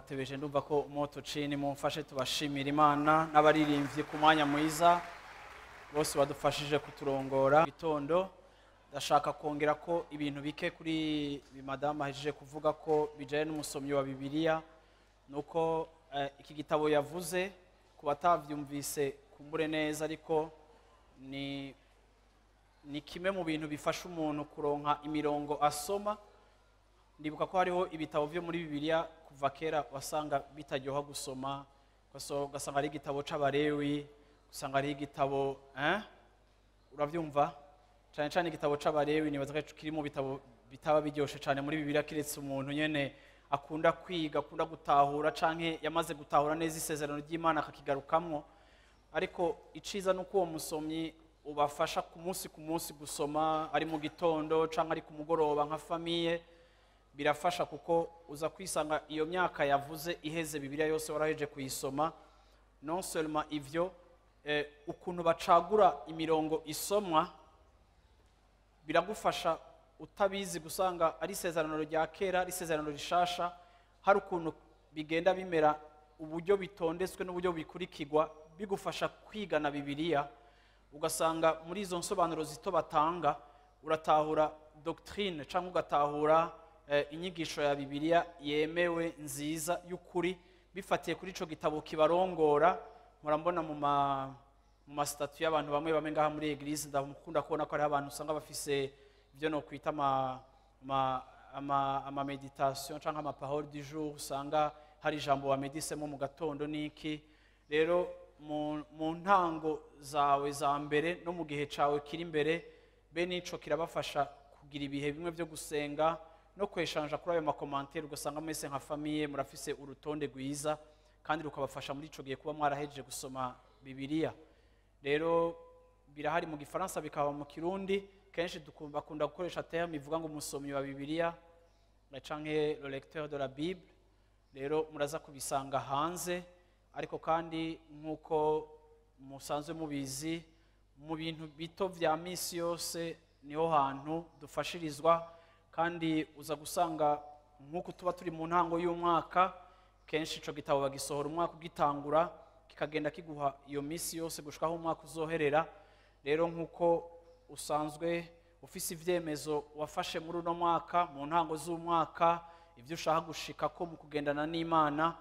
Tebeje ndumva ko moto cini mumfashe tubashimira Imana n'abaririmbyi ku mwanya mwiza bose badufashije kuturongora gitondo. Ndashaka kongera ko ibintu bike kuri madame ahejeje kuvuga ko bijaye n'umusomyi wa Bibiliya, nuko iki gitabo yavuze kubatavyumvise kumbure neza, ariko ni kimwe mu bintu bifasha umuntu kuronka imirongo asoma. Ndibuka ko hariho ibitabo byo muri Bibiliya kuva kera wasanga bitaryoha gusoma, ugasanga ari igitabo c'Abalewi, usanga ari igitabo uravyumva cyane cyane igitabo c'Abalewi nibaza ko kiri mu bitabo bitaba biryoshe cyane muri Bibiliya, kiretse umuntu nyene akunda kwiga, akunda gutahura canke yamaze gutahura neza isezerano ry'Imana akakigarukamwo. Ariko iciza nuko uwo musomyi ubafasha ku munsi gusoma, ari mu gitondo canke ari ku mugoroba nka famille, birafasha kuko uza kwisanga iyo myaka yavuze iheze Bibiliya yose waraheje kuyisoma. Non seulement ivyo, ukuntu bacagura imirongo isomwa biragufasha utabizi gusanga ari isezerano rya kera ari isezerano rishasha, hari ukuntu bigenda bimera uburyo bitondetswe n'uburyo bikurikirwa bigufasha kwigana Bibiliya. Ugasanga muri izo nsobanuro zito batanga uratahura doctrine cyangwa ugatahura inyigisho ya Bibiliya yemewe nziza y'ukuri bifatiye kuri ico gitabo kibarongora. Murambona mu ma statut y'abantu bamwe bamwe ngaha muri église, ndamukunda kubona ko hari abantu usanga bafise ivyo no kwita ama meditation canke ama parole du jour, usanga hari ijambo wa medisemo mu gatondo niki. Rero mu ntango zawe za mbere no mu gihe cawe kiri imbere, be nico kirabafasha kugira ibihe bimwe byo gusenga no kweshanja kuri ayo makomantere, ugasanga mwese nka famille murafise urutonde rwiza kandi rukabafasha muri ico gihe kuba mwarahejeje gusoma Bibiliya. Rero birahari mu Gifaransa bikaba mu Kirundi, kenshi bakunda gukoresha terme ivuga ngo umusomyi wa Bibiliya canke le lecteur de la Bible. Rero muraza kubisanga hanze, ariko kandi nkuko musanzwe mubizi mu bintu bito vya misi yose niho hantu dufashirizwa, kandi uza gusanga nkuko tuba turi mu ntango y'umwaka, kenshi ico gitabo bagisohora umwaka ugitangura kikagenda kiguha iyo misi yose gushikaho umwaka uzoherera. Rero nkuko usanzwe ufise ivyemezo wafashe muri uno mwaka mu ntango z'umwaka, ivyo ushaka gushika ko mu kugendana n'Imana,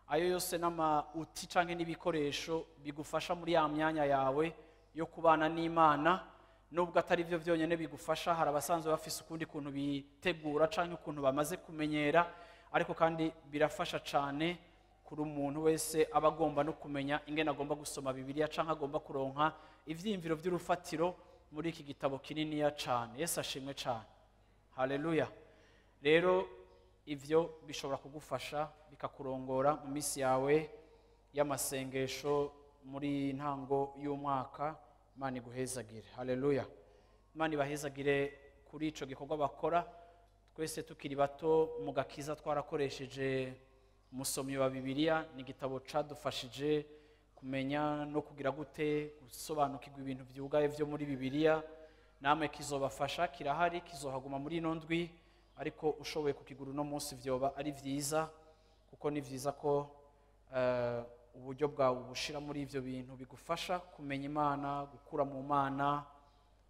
ayo yose n'ama uti canke n'ibikoresho bigufasha muri ya myanya yawe yo kubana n'Imana. Nubwo atari byo byonyene bigufasha, hari abasanzwe bafise ukundi kuntu bitegura canke ukuntu bamaze kumenyera, ariko kandi birafasha cane kuri umuntu wese abagomba no kumenya ingene agomba gusoma Bibiliya canke agomba kuronka ivyiyumviro vy'urufatiro muri iki gitabo kininiya cane. Yesu ashimwe cane, haleluya. Rero ivyo bishobora kugufasha bikakurongora mu misi yawe y'amasengesho muri ntango y'umwaka. Imana iguhezagire, haleluya. Imana ibahezagire kuri ico gikorwa bakora. Twese tukiri bato mu gakiza twarakoresheje umusomyi wa Bibiliya, ni igitabo cadufashije kumenya no kugira gute gusobanukirwa ibintu vyugaye vyo muri Bibiliya. Namwe kizobafasha, kirahari, kizohaguma muri ino ndwi, ariko ushoboye kukigura uno munsi vyoba ari vyiza, kuko ni vyiza ko uburyo bwawe ubushira muri ivyo bintu bigufasha kumenya Imana, gukura mu Mana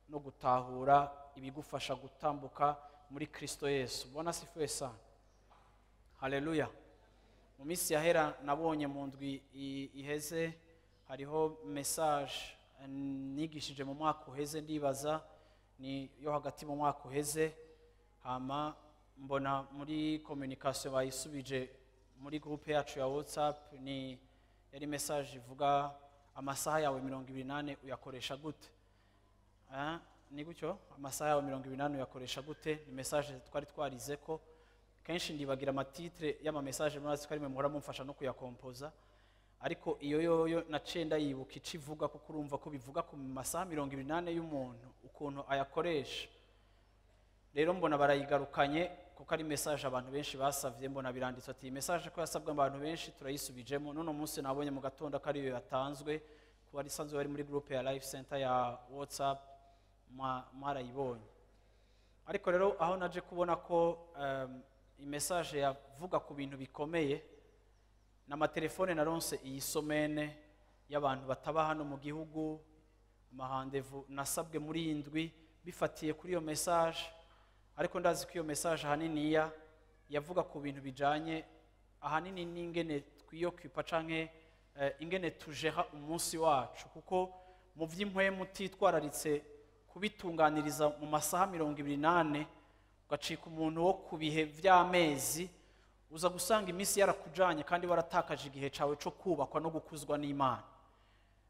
no gutahura ibigufasha gutambuka muri Kristo Yesu. Bwana asifiwe sana, haleluya. Mu minsi yahera nabonye mu ndwi iheze hariho message nigishije mu mwaka uheze, ndibaza ni yo hagati mu mwaka uheze, hama mbona muri communication bayisubije muri groupe yacu ya WhatsApp, ni yari message ivuga amasaha yawe 28 uyakoresha gute. Ni gutyo, amasaha yawe 24 uyakoresha gute? Ni message twari twarize ko kenshi ndibagira ama titre y'ama message, murazi ko ari mwe muhora mumfasha no kuyakompoza, ariko iyo yoyo naciye ndayibuka ico ivuga, kuko urumva ko bivuga ku masaha 24 y'umuntu ukuntu ayakoresha. Rero mbona barayigarukanye kuko ari message abantu benshi basavye. Mbona biranditse ati iyi message ko yasabwe abantu benshi, turayisubijemo. None munsi nabonye mu gatondo ko ariyo yatanzwe kuba risanzwe bari muri groupe ya Life Center ya WhatsApp, mwarayibonye. Ariko rero aho naje kubona ko message yavuga ku bintu bikomeye n'amatelefone naronse iyi semaine y'abantu bataba hano mu gihugu, ama rendez-vous nasabwe muri iyi ndwi bifatiye kuri iyo message. Ariko ndazi ko iyo message ahaniniya yavuga ku bintu bijanye ahanini n'ingene twiyokupa canke ingene tujera umunsi wacu, kuko mu vy'impwemu utitwararitse kubitunganiriza mu masaha 24, ugacika umuntu wo ku bihe vy'amezi, uza gusanga iminsi yarakujanye kandi waratakaje igihe cawe co kubakwa no gukuzwa n'Imana.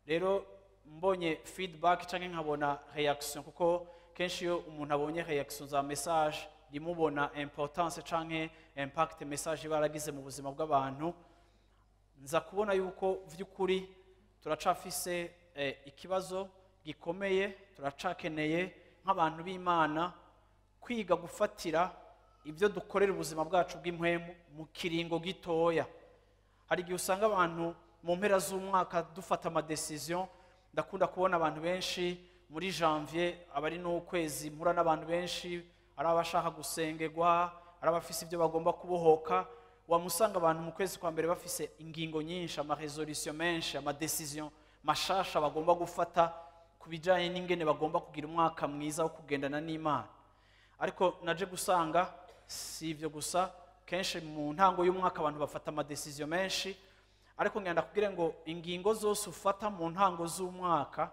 Rero mbonye feedback canke nkabona reaction, kuko kenshi iyo umuntu abonye reaction za message rimubona importance canke impact message iba yaragize mu buzima bw'abantu, nza kubona yuko vy'ukuri turacafise ikibazo gikomeye. Turacakeneye nk'abantu b'Imana kwiga gufatira ibyo dukorera ubuzima bwacu bw'impwemu mu kiringo gitoya. Hari igihe usanga abantu mu mpera z'umwaka dufata ama décision. Ndakunda kubona abantu benshi muri janvier, aba ari n'ukwezi mpura n'abantu benshi, ari abashaka gusengerwa, ari abafise ibyo bagomba kubohoka. Wamusanga abantu mu kwezi kwa mbere bafise ingingo nyinshi, ama résolution menshi, ama décision mashasha bagomba gufata ku bijanye n'ingene bagomba kugira umwaka mwiza wo kugendana n'Imana. Ariko naje gusanga si ibyo gusa. Kenshi mu ntango y'umwaka abantu bafata ama décision menshi, ariko ngenda kugira ngo ingingo zose ufata mu ntango z'umwaka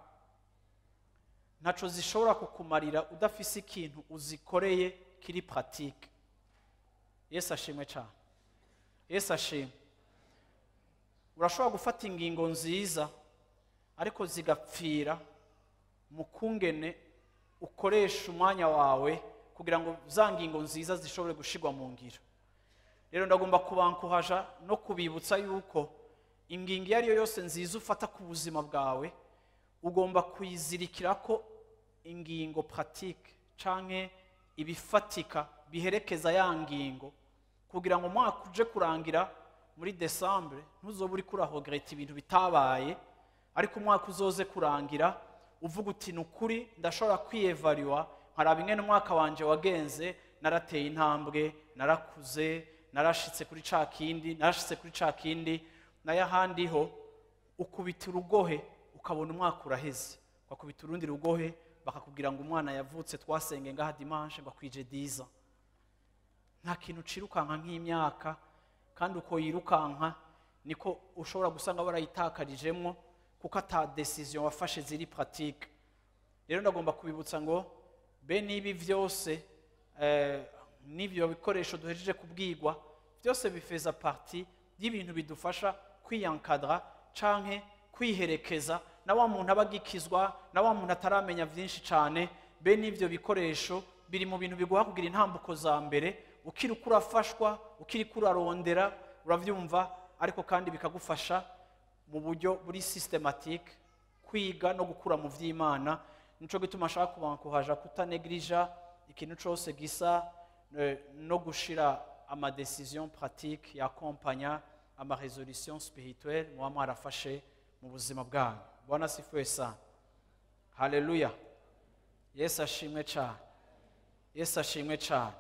ntaco zishobora kukumarira udafise ikintu uzikoreye kiri pratique. Yesu ashimwe cyane, Yesu ashimwe. Urashobora gufata ingingo nziza, ariko zigapfira mu kungene ukoresha umwanya wawe kugira ngo za ngingo nziza zishobore gushirwa mu ngiro. Rero ndagomba kubankuhaja no kubibutsa yuko ingingo iyo ari yo yose nziza ufata ku buzima bwawe, ugomba kuyizirikira ko ingingo pratique canke ibifatika biherekeza ya ngingo, kugira ngo umwaka uje kurangira muri décembre ntuzobe uriko uraregretta ibintu bitabaye, ariko umwaka uzoze kurangira uvuga uti: "Ni ukuri ndashobora kwiyevaluwa nkaraba ingene umwaka wanje wagenze, narateye intambwe, narakuze, narashitse kuri ca kindi, narashitse kuri ca kindi." Nayo ahandi ho ukubita urugohe ukabona umwaka uraheze, ugakubita urundi rugohe bakakubwira ngo umwana yavutse twasenge ngaha dimanche ngo akwije 10. Nta kintu cirukanka nk'imyaka, kandi uko yirukanka niko ushobora gusanga warayitakarijemwo kuko ata décision wafashe ziri pratique. Rero ndagomba kubibutsa ngo be n'ibi vyose n'ibyo bikoresho duhejeje kubwirwa byose bifeza partie y'ibintu bidufasha kwiyankadra canke kwiherekeza na wa muntu aba agikizwa, na wa muntu ataramenya vyinshi cane. Be n'ivyo bikoresho biri mu bintu biguha kugira intambuko za mbere ukiri uko urafashwa, ukiri ko urarondera, uravyumva, ariko kandi bikagufasha mu buryo buri systématique kwiga no gukura mu vy'Imana. Nico gituma ashaka kubankuhaja kutanegrija ikintu cose gisa no gushira ama décision pratique yakompanya ama résolution spirituelle muba mwarafashe mu buzima bwanyu. Bwana asifiwe sana, haleluya. Yesu ashimwe cyane, Yesu ashimwe cyane.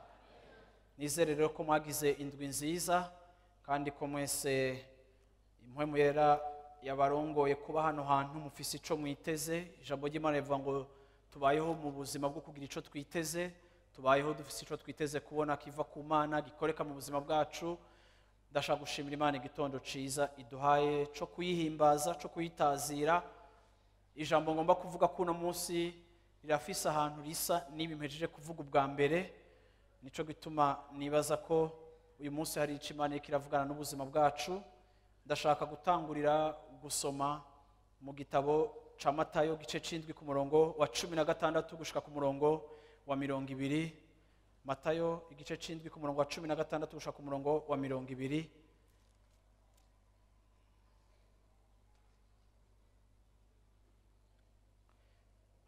Nizere rero ko mwagize indwi nziza kandi ko mwese impwemu yera yabarongoye kuba hano hantu mufise ico mwiteze. Ijambo ry'Imana rivuga ngo tubayeho mu buzima bwo kugira ico twiteze, tubayeho dufise ico twiteze kubona kiva ku Mana gikoreka mu buzima bwacu. Ndashaka gushimira Imana igitondo ciza iduhaye co kuyihimbaza, co kuyitazira. Ijambo ngomba kuvuga kuno munsi rirafise ahantu risa n'ibi mpejeje kuvuga ubwa mbere. Nico gituma nibaza ko uyu munsi hari ico Imana iriko iravugana n'ubuzima bwacu. Ndashaka gutangurira gusoma mu gitabo ca Matayo gice c'indwi ku murongo wa 16 gushika ku murongo wa 20. Matayo igice c'indwi ku murongo wa 16 gushika ku murongo wa 20.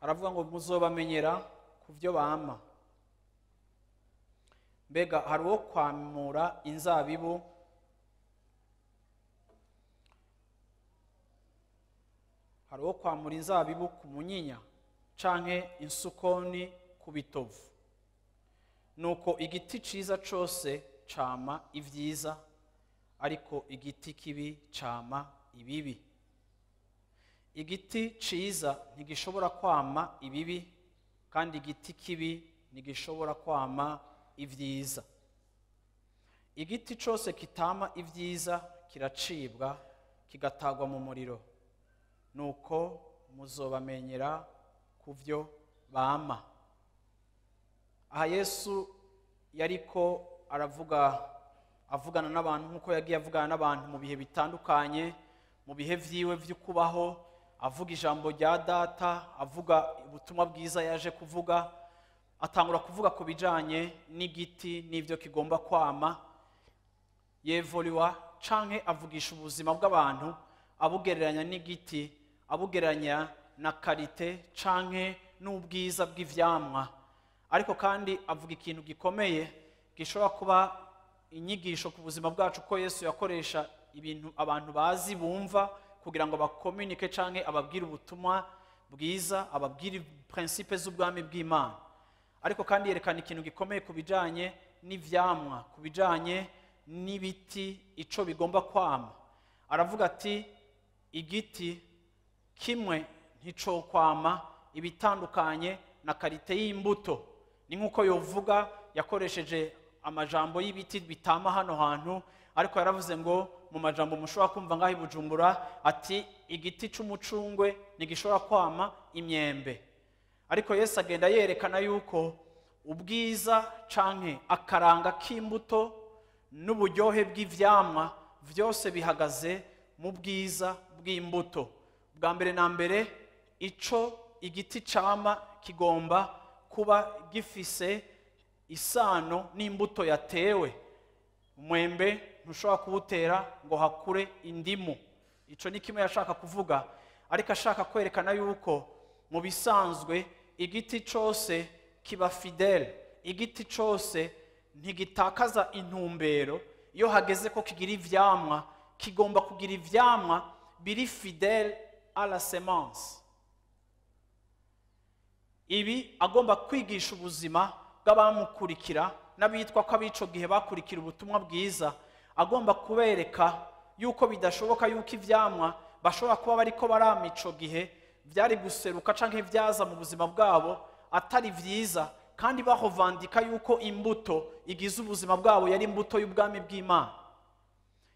Aravuga ngo muzobamenyera ku byo bama. Mbega hari uwo kwamura inzabibu hari uwo kwamura inzabibu ku munyinya canke insukoni ku bitovu? Nuko igiti ciza cose cama ivyiza, ariko igiti kibi cama ibibi. Igiti ciza ntigishobora kwama ibibi, kandi igiti kibi ntigishobora kwama ivyiza. Igiti cose kitama ivyiza kiracibwa kigatagwa mu muriro. Nuko muzobamenyera kuvyo bama. Aha Yesu yariko aravuga, avugana n'abantu nkuko yagiye avugana n'abantu mu bihe bitandukanye, mu bihe vyiwe vy'ukubaho, avuga ijambo rya data, avuga ubutumwa bwiza yaje kuvuga, atangura kuvuga ku bijanye n'igiti n'ivyo kigomba kwama. Yevoliwa canke avugisha ubuzima bw'abantu abugereranya n'igiti, abugereranya na karite canke n'ubwiza bw'ivyamwa. Ariko kandi avuga ikintu gikomeye gishobora kuba inyigisho ku buzima bwacu, ko Yesu yakoresha ibintu abantu bazi bumva kugira ngo bakomunike canke ababwire ubutumwa bwiza, ababwire principe z'ubwami bw'Imana. Ariko kandi yerekana ikintu gikomeye ku bijanye n'ivyamwa, ku bijanye n'ibiti ico bigomba kwama. Aravuga ati igiti kimwe ntico kwama ibitandukanye na karite y'imbuto. Ni nkuko yovuga, yakoresheje amajambo y'ibiti bitama hano hantu, ariko yaravuze ngo mu majambo mushobora kumva ngaho i Bujumbura, ati igiti c'umucungwe ntigishobora kwama imyembe. Ariko Yesu agenda yerekana yuko ubwiza canke akaranga k'imbuto n'uburyohe bw'ivyamwa vyose bihagaze mu bwiza bw'imbuto. Bwa mbere na mbere, ico igiti cama kigomba kuba gifise isano n'imbuto yatewe. Umwembe ntushobora kuwutera ngo hakure indimu. Ico ni kimwe yashaka kuvuga, ariko ashaka kwerekana yuko mu bisanzwe igiti cose kiba fidele, igiti cose ntigitakaza intumbero. Iyo hageze ko kigira ivyamwa, kigomba kugira ivyamwa biri fidele à la semence. Ibi agomba kwigisha ubuzima bw'abamukurikira n'abitwa ko abico gihe bakurikira ubutumwa bwiza, agomba kubereka yuko bidashoboka yuko ivyamwa bashobora kuba bariko barama ico gihe vyari guseruka canke vyaza mu buzima bwabo atari vyiza, kandi bahovandika yuko imbuto igize ubuzima bwabo yari imbuto y'ubwami bw'Imana.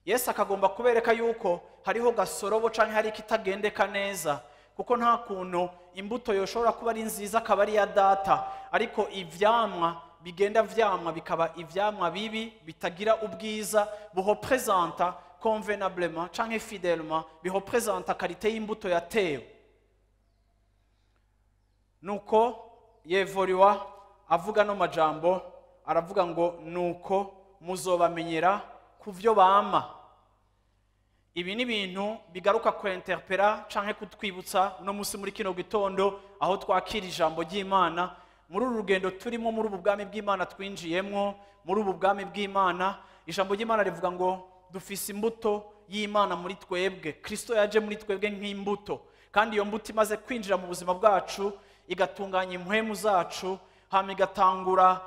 Yesu akagomba kubereka yuko hariho gasorobo canke hari kitagendeka neza, kuko nta kuntu imbuto yoshobora kuba ari nziza akaba ari ya data, ariko ivyamwa bigenda vyamwa bikaba ivyamwa bibi bitagira ubwiza buhopresenta convenablement canke fidèlement, bihopresenta karite y'imbuto yatewe. Nuko yevoriwa avuga no majambo, aravuga ngo nuko muzobamenyera kuvyo bama. Ibi ni ibintu bigaruka ku interpella canke kutwibutsa uno musi muri kino gitondo aho twakira ijambo ry'Imana. Muri uru rugendo turimo, muri ubu bwami bw'Imana twinjiyemwo, muri ubu bwami bw'Imana, ijambo ry'Imana rivuga ngo dufise imbuto y'Imana muri twebwe. Kristo yaje muri twebwe nk'imbuto, kandi iyo mbuto imaze kwinjira mu buzima bwacu igatunganya impwemu zacu, hama igatangura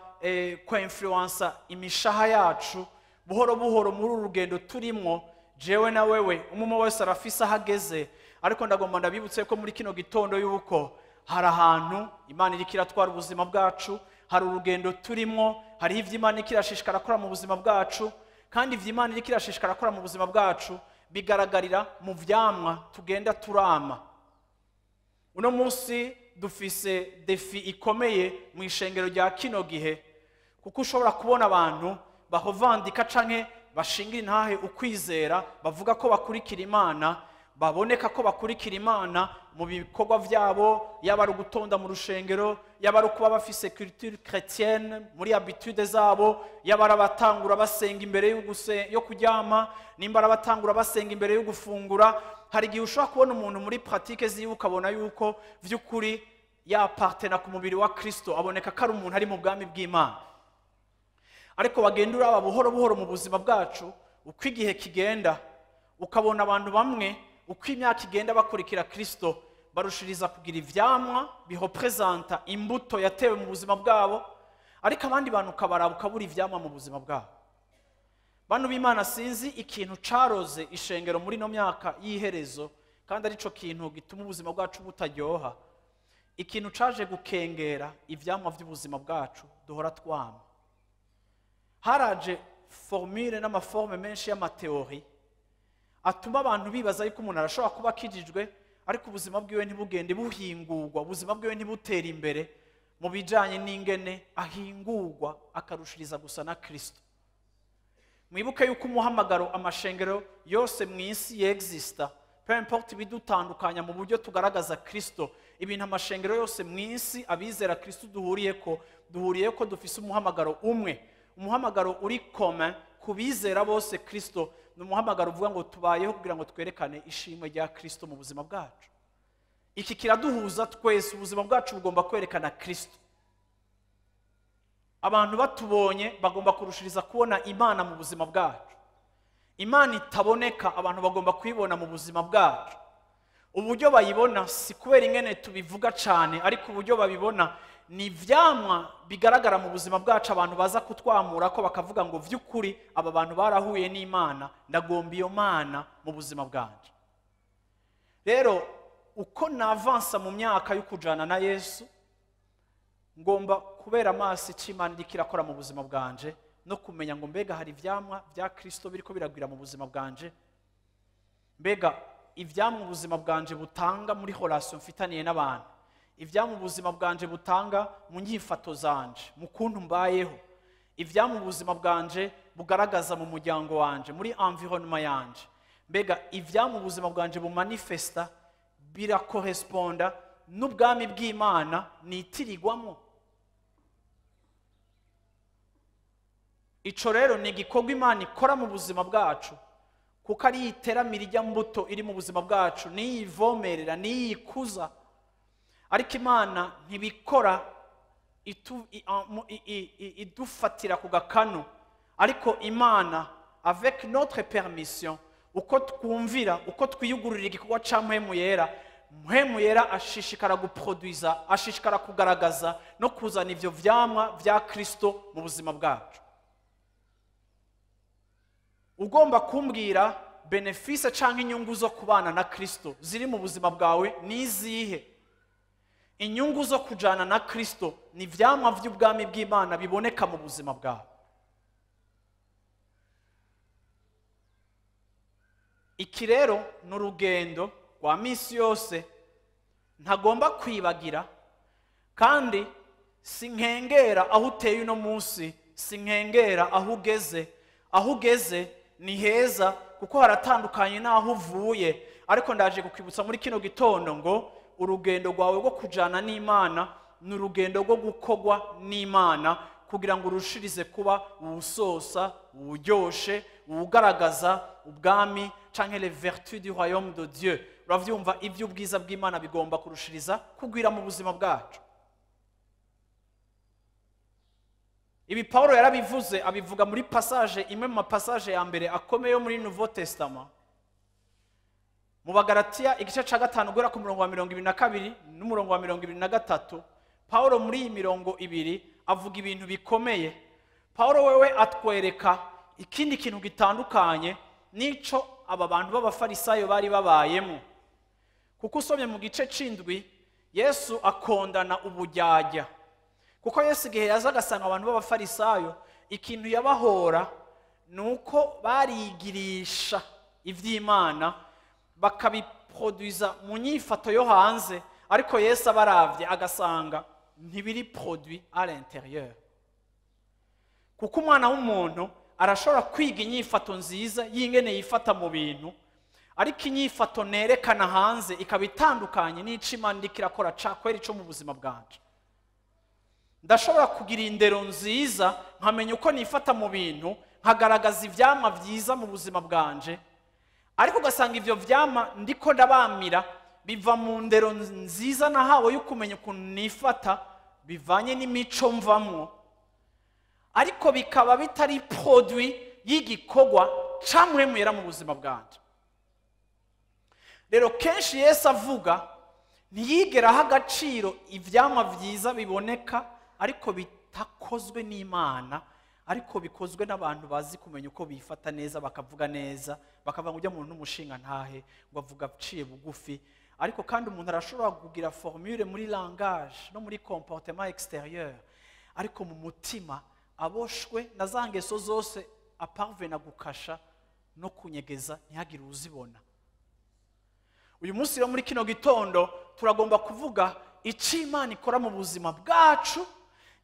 kwinfluensa imishaha yacu buhoro buhoro. Muri uru rugendo turimwo, jewe na wewe, umwe wese arafise aho ageze, ariko ndagomba ndabibutse ko muri kino gitondo yuko hari ahantu Imana iriko iratwara ubuzima bwacu, hari urugendo turimwo, hariho ivyo Imana iriko irashishikara akora mu buzima bwacu, kandi ivyo Imana iriko irashishikara akora mu buzima bwacu bigaragarira mu vyamwa tugenda turama. Uno munsi dufise défi ikomeye mu ishengero rya kino gihe, kuko ushobora kubona abantu bahovandika canke bashingira intahe ukwizera, bavuga ko bakurikira Imana, Baboneka ko bakurikira Imana mu bikorwa vyabo, yaba ari ugutonda mu rushengero, yaba ari ukuba bafise culture chrétienne muri habitude zabo, yaba ari abatangura basenga imbere yo kuryama, nimba ari abatangura basenga imbere yo gufungura. Hari igihe ushobora kubona umuntu muri pratique ziwe ukabona yuko vy'ukuri yapartena ku mubiri wa Kristo, aboneka ko ari umuntu ari mu bwami bw'Imana. Ariko bagenda uraba buhoro buhoro mu buzima bwacu uko igihe kigenda, ukabona abantu bamwe uko imyaka igenda bakurikira Kristo barushiriza kugira ivyamwa bihopresenta imbuto yatewe mu buzima bwabo, ariko abandi bantu ukabaraba ukabura ivyamwa mu buzima bwabo. Bantu b'Imana, sinzi ikintu caroze ishengero muri no myaka y'iherezo, kandi arico kintu gituma ubuzima bwacu butaryoha. Ikintu caje gukengera ivyamwa vy'ubuzima bwacu duhora twama. Haraje formule n'amaforme menshi y'amateori atuma abantu bibaza yuko umuntu arashobora kuba akijijwe ariko ubuzima bwiwe ntibugende buhingurwa, ubuzima bwiwe ntibutere imbere mu bijanye n'ingene ahingurwa akarushiriza gusa na Kristo. Mwibuke yuko umuhamagaro amashengero yose mu isi yexista, peu importe ibidutandukanya mu buryo tugaragaza Kristo, ibintu amashengero yose mu isi abizera Kristo duhuriyeko dufise umuhamagaro umwe, umuhamagaro uri commun ku bizera bose Kristo. Ni umuhamagaro uvuga ngo tubayeho kugira ngo twerekane ishimwe rya Kristo mu buzima bwacu. Iki kiraduhuza twese, ubuzima bwacu bugomba kwerekana Kristo. Abantu batubonye bagomba kurushiriza kubona Imana mu buzima bwacu. Imana itaboneka abantu bagomba kuyibona mu buzima bwacu. Uburyo bayibona si kubera ingene tubivuga cyane, ariko uburyo babibona ni ivyamwa bigaragara mu buzima bwacu. Abantu baza kutwamura ko bakavuga ngo vy'ukuri aba bantu barahuye n'Imana, ndagomba iyo Mana mu buzima bwanje. Rero uko navansa mu myaka yo kujana na Yesu, ngomba kubera amaso icyo Imana iriko irakora mu buzima bwanje, no kumenya ngo mbega hari ivyamwa vya Kristo biriko biragwira mu buzima bwanje, mbega ivyamwa ubuzima bwanje butanga muri relation mfitaniye n'abantu, ivyamwa ubuzima bwanje butanga mu nyifato zanje, mu kuntu mbayeho, ivyamwa ubuzima bwanje bugaragaza mu muryango wanje, muri environnement yanje, mbega ivyamwa ubuzima bwanje bumanifesta birakoresponda n'ubwami bw'Imana nitirirwamo. Ico rero ni igikorwa Imana ikora mu buzima bwacu, kuko ari iteramira ijya mbuto iri mu buzima bwacu, niyivomerera, niyikuza. Ariko Imana ntibikora idufatira ku gakanu, ariko Imana avec notre permission, uko twumvira, uko twiyugururira igikorwa ca Mpwemu Yera, Mpwemu Yera ashishikara guproduiza, ashishikara kugaragaza no kuzana ivyo vyamwa vya Kristo mu buzima bwacu. Ugomba kumbwira benefice canke inyungu zo kubana na Kristo ziri mu buzima bwawe nizihe? Inyungu zo kujana na Kristo ni vyamwa vy'ubwami bw'Imana biboneka mu buzima bwawe. Iki rero ni urugendo rwa misi yose ntagomba kwibagira, kandi sinkengera aho uteye uno munsi, sinkengera aho ugeze. Aho ugeze ni heza kuko haratandukanye n'aho uvuye, ariko ndaje kukwibutsa muri kino gitondo ngo urugendo rwawe rwo kujana n'Imana ni urugendo rwo gukogwa n'Imana, kugira ngo urushirize kuba uwusosa, uwuryoshe, uwugaragaza ubwami canke les vertus du royaume de Dieu. Uravyumva, ivy'ubwiza bw'Imana bigomba kurushiriza kugwira mu buzima bwacu. Ibi Paulo yarabivuze, abivuga muri passage imwe mu passage ya mbere akomeye yo muri Nouveau Testament. Mu Bagalatiya igice ca 5 guhera ku murongo wa 22 n'umurongo wa 23, Paulo muri iyi mirongo ibiri avuga ibintu bikomeye. Paulo wewe atwereka ikindi kintu gitandukanye nico aba bantu b'abafarisayo bari babayemo. Kuko usomye mu gice c'indwi, Yesu akondana ubujyajya. Kuko Yesu igihe yaza agasanga abantu b'abafarisayo, ikintu yabahora nuko barigirisha ivy'Imana bakabiproduiza mu nyifato yo hanze, ariko Yesu abaravye agasanga ntibiri produit à l'intérieur. Kuko umwana w'umuntu arashobora kwiga inyifato nziza y'ingene yifata mu bintu, Ariko inyifato nerekana hanze ikaba itandukanye n'ico Imana iriko irakora cakwera ico mu buzima bwanje. Ndashobora kugira indero nziza, nkamenya uko nifata mu bintu, nkagaragaza ivyamwa vyiza mu buzima bwanje, ariko ugasanga ivyo vyama ndiko ndabamira biva mu ndero nziza nahawe yo kumenya ukuntu nifata bivanye n'imico mvamwo, ariko bikaba bitari produit y'igikorwa ca Mpwemu Yera mu buzima bwanje. Rero kenshi Yesu avuga ntiyigera aha agaciro ivyamwa vyiza biboneka ariko bitakozwe n'Imana, ariko bikozwe n'abantu bazi kumenya uko bifata neza, bakavuga neza, bakavuga ngo ujya muntu n'umushinga ntahe, ngo avuga aciye bugufi. Ariko kandi umuntu arashobora kugira formule muri langage no muri comportement extérieur, ariko mu mutima aboshwe na za ngeso zose aparvena gukasha no kunyegeza ntihagire uzibona. Uyu munsi rero muri kino gitondo turagomba kuvuga icyo Imana ikora mu buzima bwacu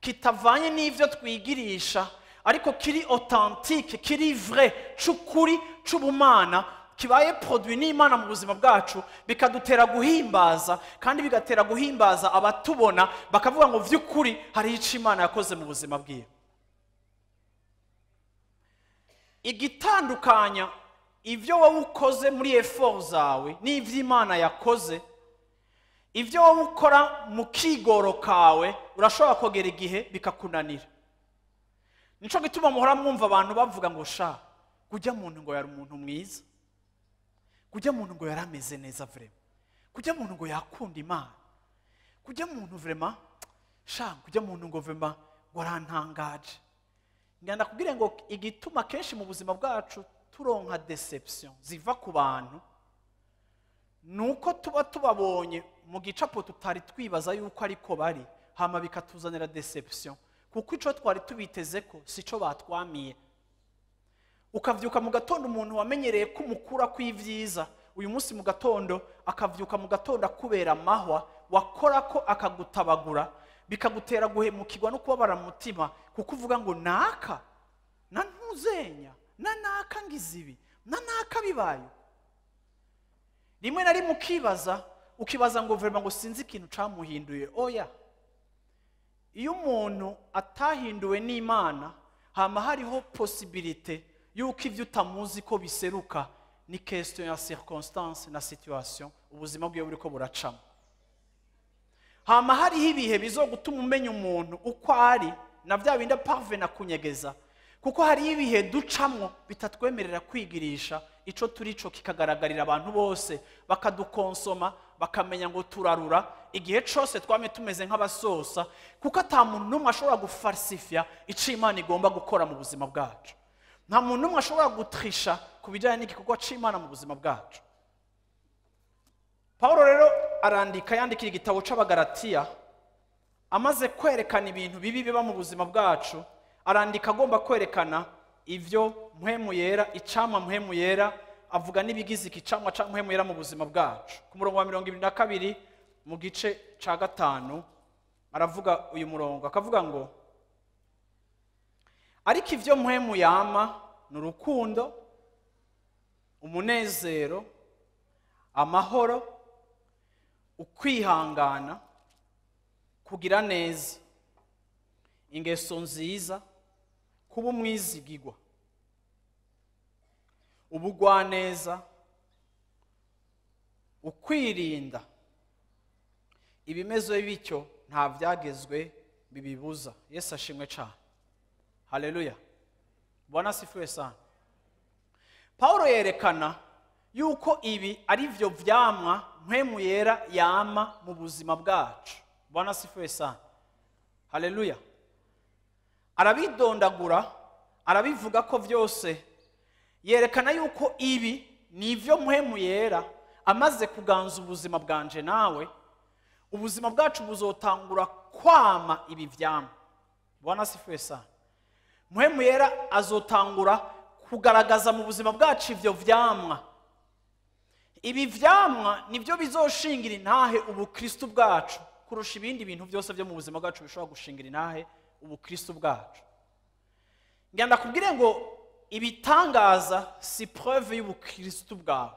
kitavanye n'ivyo twigirisha, ariko kiri authentique, kiri vrai, c'ukuri, c'ubumana, kibaye produit n'Imana mu buzima bwacu, bikadutera guhimbaza, kandi bigatera guhimbaza abatubona, bakavuga ngo vy'ukuri hari ico Imana yakoze mu buzima bwiwe. Igitandukanya ivyo wowe ukoze muri effort zawe n'ivyo Imana yakoze, ivyo wowe ukora mu kigoro kawe urashobora kogera igihe bikakunanira. Nico gituma muhora mwumva abantu bavuga ngo sha kujya muntu ngo yari umuntu mwiza, kujya muntu ngo yarameze neza vraiment, kujya muntu ngo yakunda Imana, kujya muntu vraiment sha kujya muntu ngo vraiment warantangaje. Ngenda kubwire ngo igituma kenshi mu buzima bwacu turonka deception ziva ku bantu nuko tuba tubabonye mu gicapo tutari twibaza yuko ariko bari, hama bikatuzanira deception, kuko ico twari tubiteze ko sico batwamiye. Ukavyuka mu gatondo umuntu wamenyereye ko umukura kw'ivyiza, uyu munsi mu gatondo akavyuka mu gatondo akubera amahwa, wakora ko akagutabagura, bikagutera guhemukirwa no kubabara mu mutima, kuko uvuga ngo naka na ntuzenya na naka ngizibi na naka bibaye. Rimwe na rimwe ukibaza ngo vraiment ngo sinzi ikintu camuhinduye. Oya, iyo umuntu atahinduwe n'Imana hama hariho possibilité yuko ivyo utamuzi ko biseruka, ni question ya circonstance na situation ubuzima bwiwe buriko buracamo. Hama hariho ibihe bizogutuma umenya umuntu uko ari na vya bindi parvena kunyegeza, kuko hari ibihe ducamwo bitatwemerera kwigirisha ico turico kikagaragarira abantu bose, bakadukonsoma bakamenya ngo turarura igihe cose twame tumeze nk'abasosa, kuko ata muntu n'umwe ashobora gufarsifia ico Imana igomba gukora mu buzima bwacu. Nta muntu n'umwe ashobora gutrisha ku bijyanye n'igikorwa c'Imana mu buzima bwacu. Paulo rero arandika, yandikira igitabo c'Abagalatiya, amaze kwerekana ibintu bibi biba mu buzima bwacu, arandika agomba kwerekana ivyo Mpwemu Yera, icamwa Mpwemu Yera, avuga n'ibigize ikicamwa ca Mpwemu Yera mu buzima bwacu. Ku murongo wa 22 mu gice ca 5 aravuga uyu murongo, akavuga ngo ariko ivyo Mpwemu yama ni urukundo, umunezero, amahoro, ukwihangana, kugira neza, ingeso nziza, kuba umwizigirwa, ubugwaneza, ukwirinda. Ibimeze bityo nta vyagezwe bibibuza. Yesu ashimwe cyane. Haleluya. Bwana asifiwe sana. Paulo yerekana yuko ibi ari vyo vyamwa Mpwemu Yera yama mu buzima bwacu. Bwana asifiwe sana. Haleluya. Arabidondagura, arabivuga ko vyose, yerekana yuko ibi nivyo Mpwemu Yera amaze kuganza ubuzima bwanje nawe, ubuzima bwacu buzotangura kwama ibi vyamwa. Bwana asifiwe sana. Mpwemu Yera azotangura kugaragaza mu buzima bwacu ivyo vyamwa. Ibi vyamwa nivyo bizoshingira intahe ubukristo bwacu kurusha ibindi bintu byose byo mu buzima bwacu bishobora gushingira intahe ubukristo bwacu. Ngenda kubwire ngo ibitangaza si preuve y'ubukristo bwawe.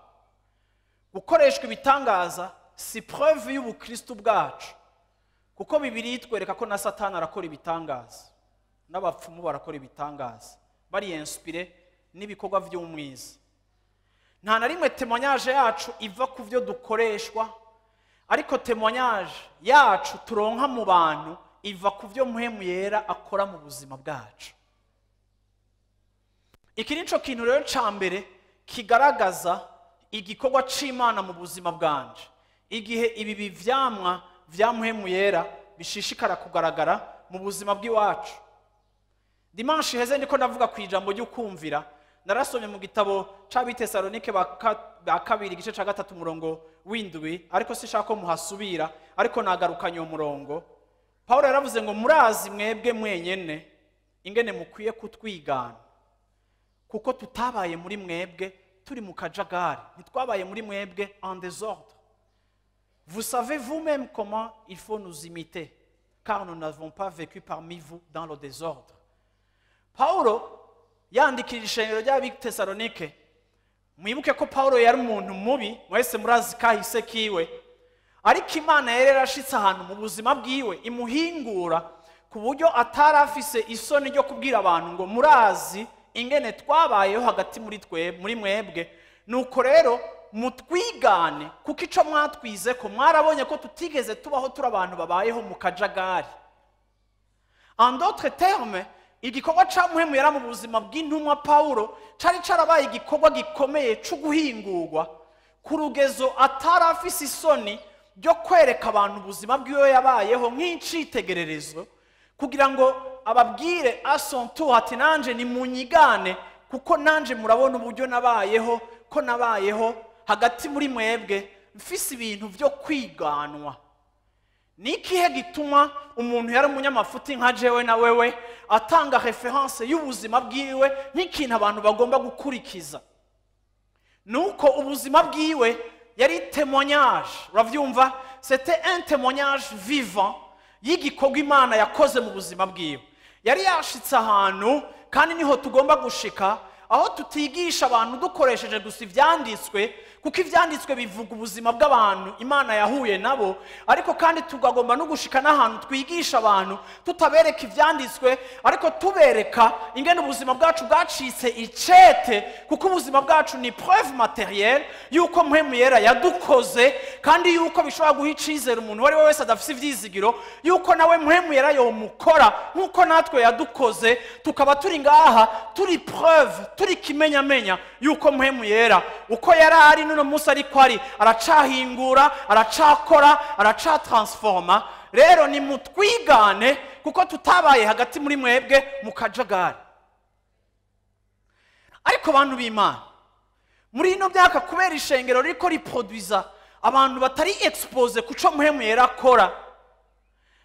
Gukoreshwa ibitangaza si preuve y'ubukristo bwacu, kuko Bibiliya itwereka ko na Satani arakora ibitangaza, n'abapfumu barakora ibitangaza bari inspiré n'ibikorwa by'umwiza. Nta na rimwe témoignage yacu iva ku byo dukoreshwa, ariko témoignage yacu turonka mu bantu iva ku byo Mpwemu Yera akora mu buzima bwacu. Iki nico kintu rero ca mbere kigaragaza igikorwa c'Imana mu buzima bwanje, igihe ibi bivyamwa vya Mpwemu Yera bishishikara kugaragara mu buzima bw'iwacu. Dimanche iheze ndiko ndavuga ku ijambo ry'ukumvira, narasomye mu gitabo c'Abitesalonike ba kabiri, igice ca 3, umurongo w'7, ariko sinshaka ko muhasubira, ariko nagarukanye uwo murongo. Pawulo yaravuze ngo: "Murazi mwebwe mwenyene ingene mukwiye kutwigana, kuko tutabaye muri mwebwe turi mu kajagari, ntitwabaye muri mwebwe en désordre. Vous savez vous-même comment il faut nous imiter, car nous n'avons pas vécu parmi vous dans le désordre." Paulo yandikira ishengero ry'Abitesalonike, mwibuke ko Paulo yari umuntu mubi, mwese murazi kahise kiwe, ariko Imana yari yarashitse ahantu mu buzima bwiwe imuhingura ku buryo atari afise isoni ryo kubwira abantu ngo: "Murazi ingene twabayeho hagati muri twe, muri mwebwe. Nuko rero mutwigane, kuko ico mwatwize ko mwarabonye ko tutigeze tubaho turi abantu babayeho mu kajagari." En d'autres termes, igikorwa ca Mpwemu Yera mu buzima bw'intumwa Pawulo cari carabaye igikorwa gikomeye co guhingurwa ku rugezo atari afise isoni ryo kwereka abantu ubuzima bwiwe yabayeho nk'icitegererezo, kugira ngo ababwire à son tour ati: "Nanje nimunyigane, kuko nanje murabona uburyo nabayeho, ko nabayeho hagati muri mwebwe mfise ibintu byo kwiganwa." Ni ikihe gituma umuntu yari umunyamafuti nka jewe na wewe atanga référence y'ubuzima bwiwe nk'ikintu abantu bagomba gukurikiza? Nuko ubuzima bwiwe yari témoignage, uravyumva, c'était un témoignage vivant y'igikorwa Imana yakoze mu buzima bwiwe. Yari yashitse ahantu, kandi niho tugomba gushika, aho tutigisha abantu dukoresheje gusa ivyanditswe, kuko ivyanditswe bivuga ubuzima bw'abantu Imana yahuye nabo, ariko kandi tugagomba no gushika n'ahantu twigisha abantu tutabereka ivyanditswe, ariko tubereka ingene ubuzima bwacu bwacitse icete, kuko ubuzima bwacu ni preuve matérielle yuko Mpwemu Yera yadukoze, kandi yuko bishobora guha icizere umuntu uwo ari we wese adafise ivyizigiro yuko nawe Mpwemu Yera yomukora nk'uko natwe yadukoze, tukaba turi ngaha turi preuve, turi kimenyamenya yuko Mpwemu Yera uko yari ari n'uno munsi ariko ari, aracahingura, aracakora, aracatransforma. Rero nimutwigane, kuko tutabaye hagati muri mwebwe mu kajagari. Ariko bantu b'Imana, muri ino myaka, kubera ishengero ririko riproduiza abantu batari exposés ku co Mpwemu Yera akora,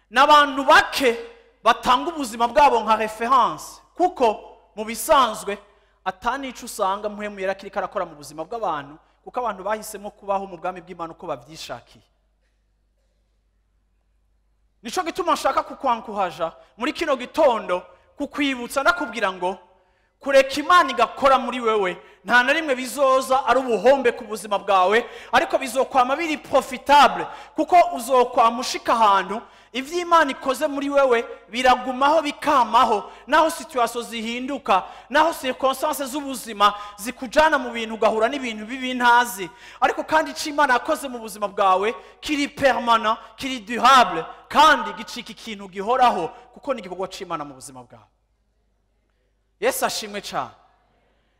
n'abantu bake batanga ubuzima bwabo nka référence, kuko mu bisanzwe atanico usanga Mpwemu Yera kiriko arakora mu buzima bw'abantu, kuko abantu bahisemo kubaho mu bwami bw'Imana uko bavyishakiye. Nico gituma nshaka kukwankuhaja muri kino gitondo, kukwibutsa, ndakubwira ngo kureka Imana igakora muri wewe nta na rimwe bizoza ari ubuhombe ku buzima bwawe, ariko bizokwama biri profitable, kuko uzokwama ushika ahantu ivyo Imana ikoze muri wewe biragumaho, bikamaho, naho situation zihinduka, naho circonstances z'ubuzima zikujana mu bintu, ugahura n'ibintu bibi ntazi, ariko kandi ico Imana yakoze mu buzima bwawe kiri permanent, kiri durable, kandi gicika ikintu gihoraho, kuko ni igikorwa c'Imana mu buzima bwawe. Yesu ashimwe cyane,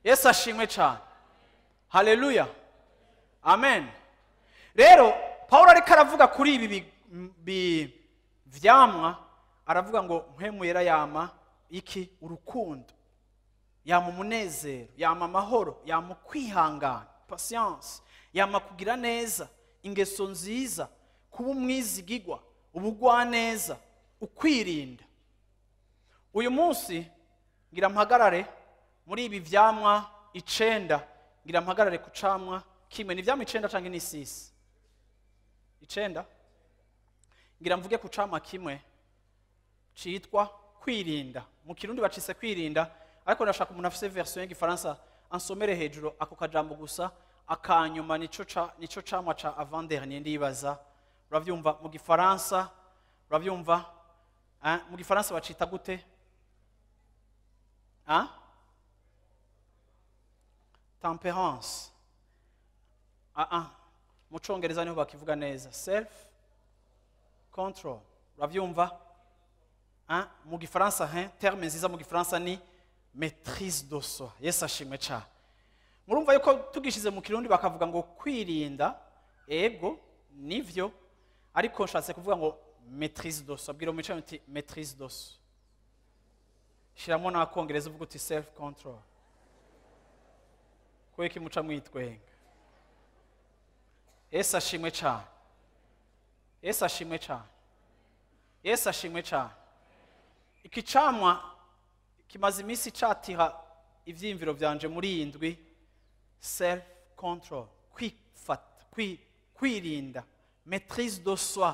Yesu ashimwe cyane, haleluya, amen. Rero Paul ariko aravuga kuri ibi vyamwa, aravuga ngo Mpwemu Yera yama iki? Urukundo, yama umunezero, yama amahoro, yama kwihangana, patience, yama kugira neza, ingeso nziza, kuba umwizigigwa, ubugwaneza, ukwirinda. Uyu munsi ngira mpagarare muri ibi vyamwa 9, ngira mpagarare ku camwa kimwe. Ni ivyamwa 9 canke ni 6? 9. Ngira mvuge ku camwa kimwe citwa kwirinda. Mu Kirundi bacise kwirinda, ariko ndashaka umuntu afise version y'igifaransa ansomere hejuru ako kajambo gusa, Akanyuma nico camwa ca avant dernier ndibaza. Uravyumva mu Gifaransa, uravyumva, hein? Mu Gifaransa bacita gute? Hein? Tempérance. Ah ah. Mu Congereza niho bakivuga neza, self control. Uravyumva, hein? Mu Gifaransa, hein? Terme nziza mu Gifaransa ni maîtrise de soi. Yesu ashimwe cyane. Murumva yuko tugishize mu Kirundi bakavuga ngo kwirinda. Ego, nivyo, ariko nshatse kuvuga ngo maîtrise de soi. Bwira umwicaye uti maîtrise de soi, shiramo n'akongereza uvuga uti self control. Kubera muca mwitwenga? Yesu ashimwe cyane, Yesu ashimwe cyane, Yesu ashimwe cyane. Iki camwa kimaze iminsi catira ivyiyumviro vyanje muri iyi ndwi: self control, kwifata, kwirinda, maîtrise de soi.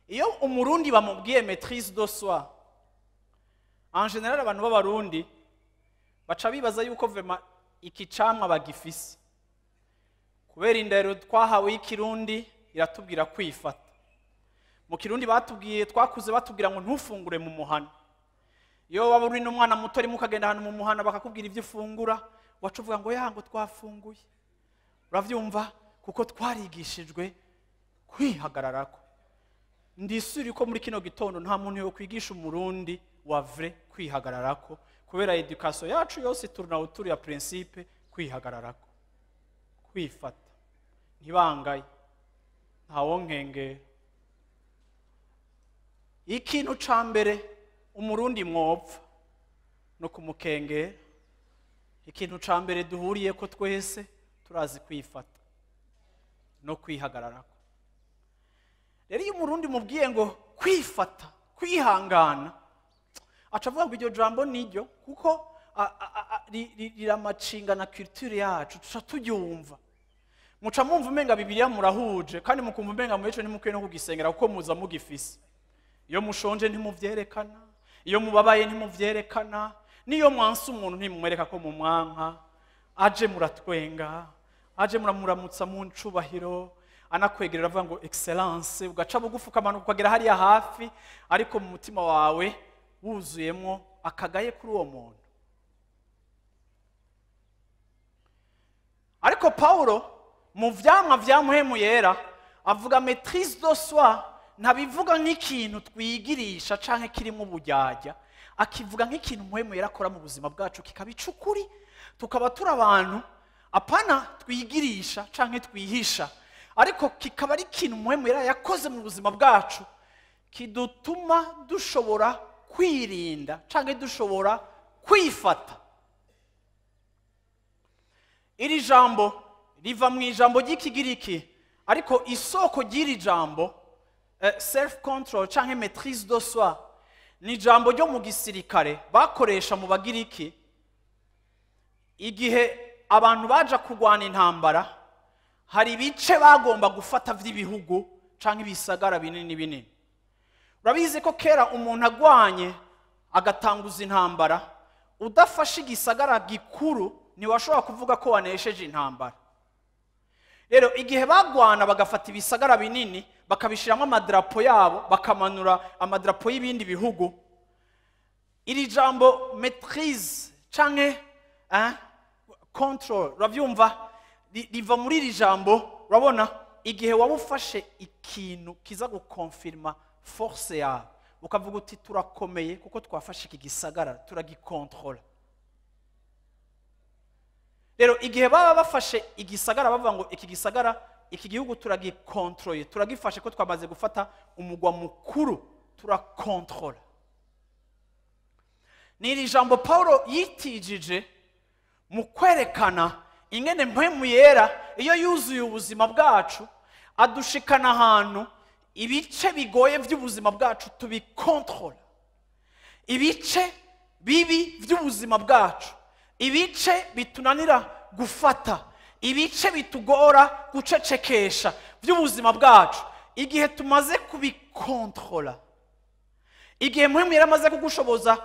Iyo Umurundi bamubwiye maîtrise de soi, en général abantu b'Abarundi baca bibaza yuko vraiment iki camwa bagifise, kubera indero twahawe y'Ikirundi iratubwira kwifata. Mu Kirundi batubwiye, twakuze batubwira ngo ntufungure mu muhana. Iyo waba uri n'umwana muto arimo ukagenda ahantu mu muhana bakakubwira ibyo ufungura, waca uvuga ngo ya, ngo twafunguye. Uravyumva, kuko twarigishijwe kwihagararako. Ndisubira ko muri kino gitondo nta muntu yo kwigisha Umurundi wa vrai kwihagararako, kubera éducation yacu yose tourne autour ya principe kwihagararako, kwifata, ntibangaye, ntawonkengera. Ikintu ca mbere Umurundi mwopfa no kumukengera, ikintu ca mbere duhuriye ko twese turazi kwifata no kwihagararako. Rero iyo Umurundi mubwiye ngo kwifata, kwihangana, aca avuga ngo iryo jambo niryo, kuko riramacinga na culture yacu, tuca turyumva, muca mwumva umenga Bibiliya murahuje, kandi mukumva umenga muri ico ntimukwiye no kugisengera, kuko muza mugifise. Iyo mushonje ntimuvyerekana, iyo mubabaye ntimuvyerekana, niyo mwanse umuntu ntimumwereka ko mumwanka. Aje muratwenga, aje muramuramutsa mu ncubahiro, anakwegerera avuga ngo excellence, ugaca bugufi ukamanuka ukagera hariya hafi, ariko mu mutima wawe wuzuyemwo akagaye kuri uwo muntu. Ariko Paulo mu vyamwa vya Mpwemu Yera avuga maîtrise de soi, ntabivuga nk'ikintu twigirisha canke kirimo uburyarya, akivuga nk'ikintu Mpwemu Yera akora mu buzima bwacu kikaba icukuri, tukaba turi abantu apana twigirisha canke twihisha, ariko kikaba ari ikintu Mpwemu Yera yakoze mu buzima bwacu kidutuma dushobora kwirinda canke dushobora kwifata. Iri jambo riva mu ijambo ry'Ikigiriki, ariko isoko ry'iri jambo self control canke maîtrise de soi ni ijambo ryo mu gisirikare bakoresha mu Bagiriki igihe abantu baja kurwana intambara. Hari ibice bagomba gufata vy'ibihugu canke ibisagara binini binini. Urabizi ko kera umuntu agwanye agatanguza intambara, udafashe igisagara gikuru ntiwashobora kuvuga ko wanesheje intambara. Rero igihe bagwana bagafata ibisagara binini, bakabishyiramo amadarapo yabo, bakamanura amadarapo y'ibindi bihugu, iri jambo maîtrise canke, hein, control, urabyumva, riva muri iri jambo. Urabona igihe waba ufashe ikintu kiza gukonfirma force yawe, ukavuga uti turakomeye kuko twafashe iki gisagara, turagikontrola. Rero igihe baba bafashe igisagara, bavuga ngo iki gisagara, iki gihugu turagikontroye, turagifashe ko twamaze gufata umugwa mukuru, turakontrola. Ni iri jambo Paulo yitijije mu kwerekana ingene Mpwemu Yera iyo yuzuye ubuzima bwacu adushikana ahantu ibice bigoye by'ubuzima bwacu tubikontrola, ibice bibi by'ubuzima bwacu, ibice bitunanira gufata, ibice bitugora gucecekesha by'ubuzima bwacu. Igihe tumaze kubikontrola, igihe Mpwemu Yera amaze kugushoboza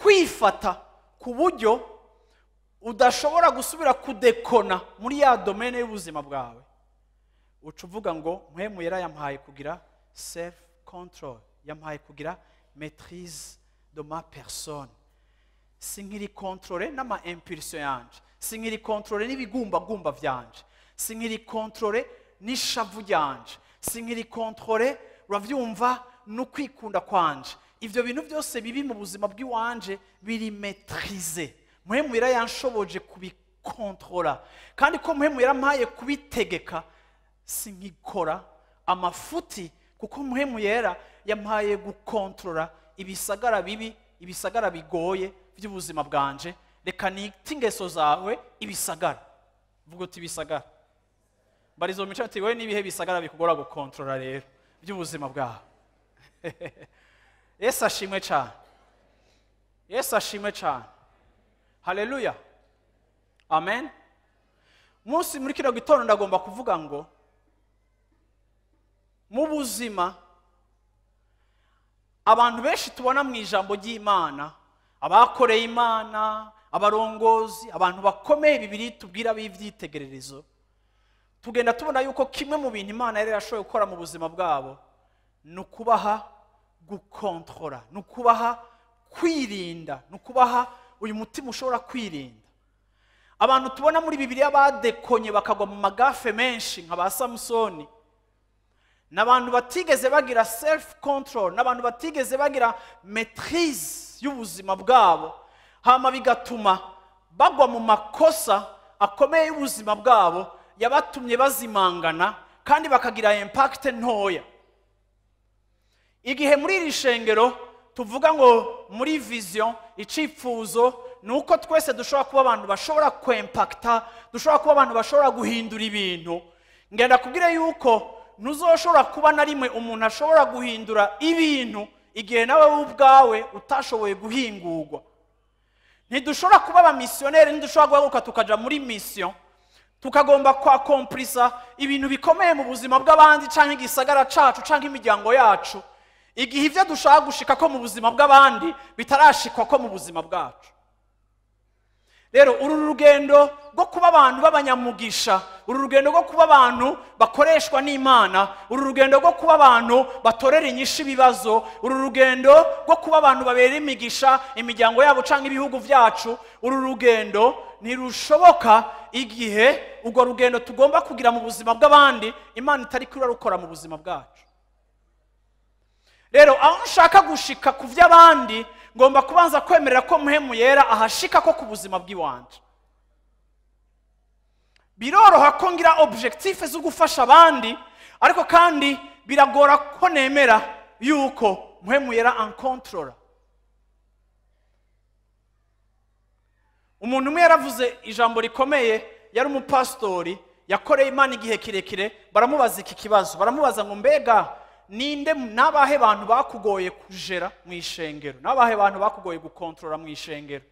kwifata ku buryo udashobora gusubira kudekona muri ya domaine y'ubuzima bwawe, uca uvuga ngo Mpwemu Yera yampaye kugira self control, yampaye kugira maîtrise de ma personne. Sinkiri contrôlé n'ama impulsion yanje, sinkiri contrôlé n'ibigumbagumba vyanje, sinkiri contrôlé n'ishavu ryanje, sinkiri contrôlé, uravyumva, no kwikunda kwanje. Ivyo bintu byose bibi mu buzima bw'iwanje biri maîtrisé. Mpwemu Yera yanshoboje kubikontrola, kandi ko Mpwemu Yera ampaye kubitegeka, sinkikora amafuti, kuko Mpwemu Yera yampaye gukontrola ibisagara bibi, ibisagara bigoye by'ubuzima bwanje. Reka nite ingeso zawe ibisagara. Vuga uti ibisagara. Barizo mico ati wewe nibihe bisagara bikugora gukontrola rero by'ubuzima bwawe? Yesu ashimwe cyane. Yesu ashimwe cyane. Haleluya, amen. Munsi muri kino gitondo ndagomba kuvuga ngo mu buzima abantu benshi tubona mu ijambo ry'Imana, abakoreye Imana, abarongozi, abantu bakomeye Bibiliya tubwira b'ivyitegererezo, tugenda tubona yuko kimwe mu bintu Imana yari yarashoboye gukora mu buzima bwabo ni ukubaha gukontrola, ni ukubaha kwirinda, ni ukubaha uyu mutima ushobora kwirinda. Abantu tubona muri Bibiliya badekonye bakagwa mu magafe menshi nka ba Samusoni, n'abantu batigeze bagira self control, n'abantu batigeze bagira maîtrise y'ubuzima bwabo, hama bigatuma bagwa mu makosa akomeye y'ubuzima bwabo yabatumye bazimangana kandi bakagira impact ntoya. Igihe muri iri shengero tuvuga ngo muri vision, icifuzo ni uko twese dushobora kuba abantu bashobora kwempakta, dushobora kuba abantu bashobora guhindura ibintu. Ngenda kubwira yuko ntuzoshobora kuba na rimwe umuntu ashobora guhindura ibintu igihe nawe ubwawe utashoboye guhingurwa. Ntidushobora kuba abamisiyoneri, ntidushobora guhaguruka tukaja muri mission tukagomba kwakomplisa ibintu bikomeye mu buzima bw'abandi canke igisagara cacu canke imiryango yacu, igihe ivyo dushaka gushika ko mu buzima bw'abandi bitarashikwa ko mu buzima bwacu. Rero uru rugendo rwo kuba abantu b'abanyamugisha, uru rugendo rwo kuba abantu bakoreshwa n'Imana, uru rugendo rwo kuba abantu batorera inyishu ibibazo, uru rugendo rwo kuba abantu babera imigisha imiryango yabo canke ibihugu vyacu, uru rugendo ntirushoboka igihe urwo rugendo tugomba kugira mu buzima bw'abandi Imana itari kurarukora mu buzima bwacu. Rero aho nshaka gushika ku vy'abandi, ngomba kubanza kwemerera ko Mpwemu Yera ahashika ko ku buzima bw'iwanje. Biroroha ko ngira objectif zo gufasha abandi, ariko kandi biragora ko nemera yuko Mpwemu Yera ankontrola. Umuntu umwe yaravuze ijambo rikomeye, yari umupastori yakoreye Imana igihe kirekire, baramubaza iki kibazo, baramubaza ngo mbega ninde nabahe bantu bakugoye kujera mu ishengero, nabahe bantu bakugoye gukontrola mu ishengero,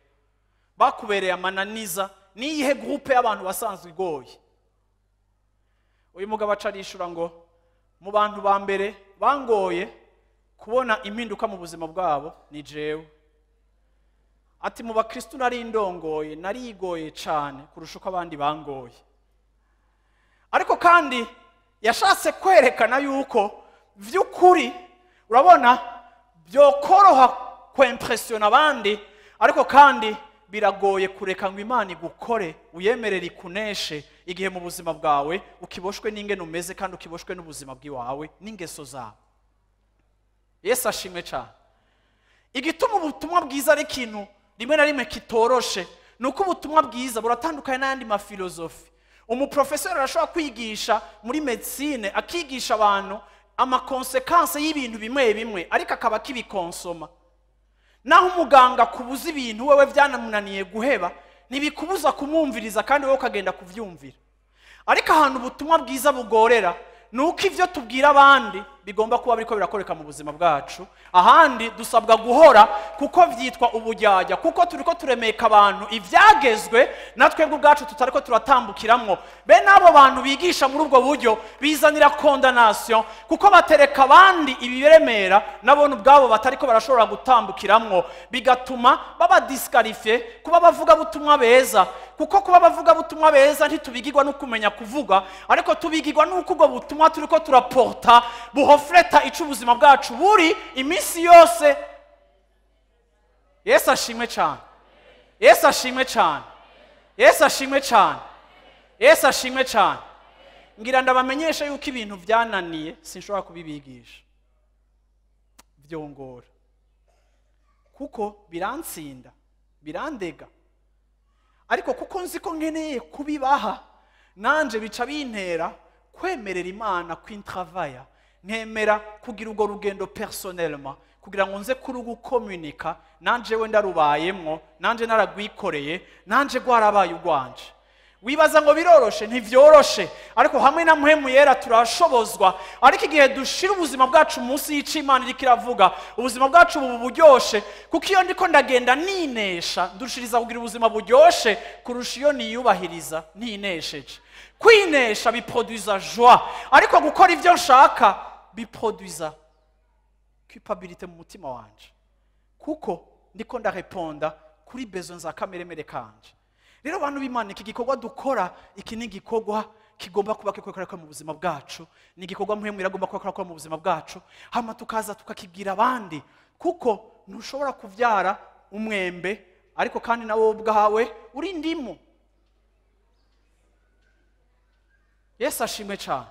bakubereye amananiza, niyihe groupe y'abantu basanzwe igoye? Uyu mugabo acarishura ngo mu bantu ba mbere bangoye kubona impinduka mu buzima bwabo ni jewe. Ati mu bakristo nari ndongoye, narigoye cyane kurusha uko abandi bangoye. Ariko kandi yashatse kwerekana yuko vy'ukuri urabona byokoroha kwimpressiona abandi, ariko kandi biragoye kureka ngo Imana igukore uyemerere ikuneshe igihe mu buzima bwawe ukiboshwe n'ingene umeze kandi ukiboshwe n'ubuzima bw'iwawe n'ingeso zawe. Yesu ashimwe cyane. Igituma ubutumwa bwiza ari ikintu rimwe na rimwe kitoroshe ni uko ubutumwa bwiza buratandukanye n'ayandi mafilozofi. Umuprofesori arashobora kwigisha muri medicine, akigisha abantu amakonsekanse y'ibintu bimwe bimwe, ariko akaba akibikonsoma. Naho umuganga kubuza ibintu wewe byanamunaniye guheba, ntibikubuza kumwumviriza kandi wowe ukagenda kuvyumvira. Ariko ahantu ubutumwa bwiza bugorera Nuko ivyo tubwira abandi bigomba kuba biriko birakoreka mu buzima bwacu. Ahandi dusabwa guhora, kuko vyitwa ubujyajya, kuko turiko turemeka abantu ivyagezwe natwebwe ubwacu tutariko turatambukiramwo. Bene abo bantu bigisha muri ubwo buryo bizanira condamnation, kuko batereka abandi ibiremera nabone ubwabo batariko barashobora gutambukiramwo, bigatuma baba disqualifié kuba bavuga butumwa beza. Kuko kuba bavuga butumwa beza ntitubigirwa no kumenya kuvuga, ariko tubigirwa nuko ubwo butumwa turiko turaporta buhofleta ico ubuzima bwacu buri iminsi yose. Yesu ashimwe cyane, Yesu ashimwe cyane, Yesu ashimwe cyane, Yesu ashimwe cyane. Ngira ndabamenyesha yuko ibintu byananiye sinshobora kubibigisha, byongora, kuko birantsinda, birandega. Ariko kuko nzi ko nkeneye kubibaha, nanje bica bintera kwemerera Imana kwintravaya, nkemera kugira urwo rugendo personnellement, kugira ngo nze kurugukomunika nanje we ndarubayemwo, nanje naragwikoreye, nanje gwarabaye ugwanje. Wibaza ngo biroroshe? Ntivyoroshe, ariko hamwe na Mpwemu Yera turashobozwa. Ariko igihe dushira ubuzima bwacu munsi y'ico Imana iriko iravuga, ubuzima bwacu buba buryoshe, kuko iyo ndiko ndagenda ninesha, ndushiriza kugira ubuzima buryoshe kurusha iyo niyubahiriza ntinesheje. Kwinesha biproduza joie, ariko gukora ivyo nshaka biproduza culpabilité mu mutima wanje, kuko ndiko ndareponda kuri besoin za kameremere kanje. Rero bantu b'Imana, iki gikorwa dukora, iki ni igikorwa kigomba kuba kikoreka mu buzima bwacu, ni igikorwa Mpwemu iragomba kuba kikoreka mu buzima bwacu, hama tukaza tukakibwira abandi. Kuko ntushobora kuvyara umwembe ariko kandi nawe ubwawe uri indimu. Yesu ashimwe cyane,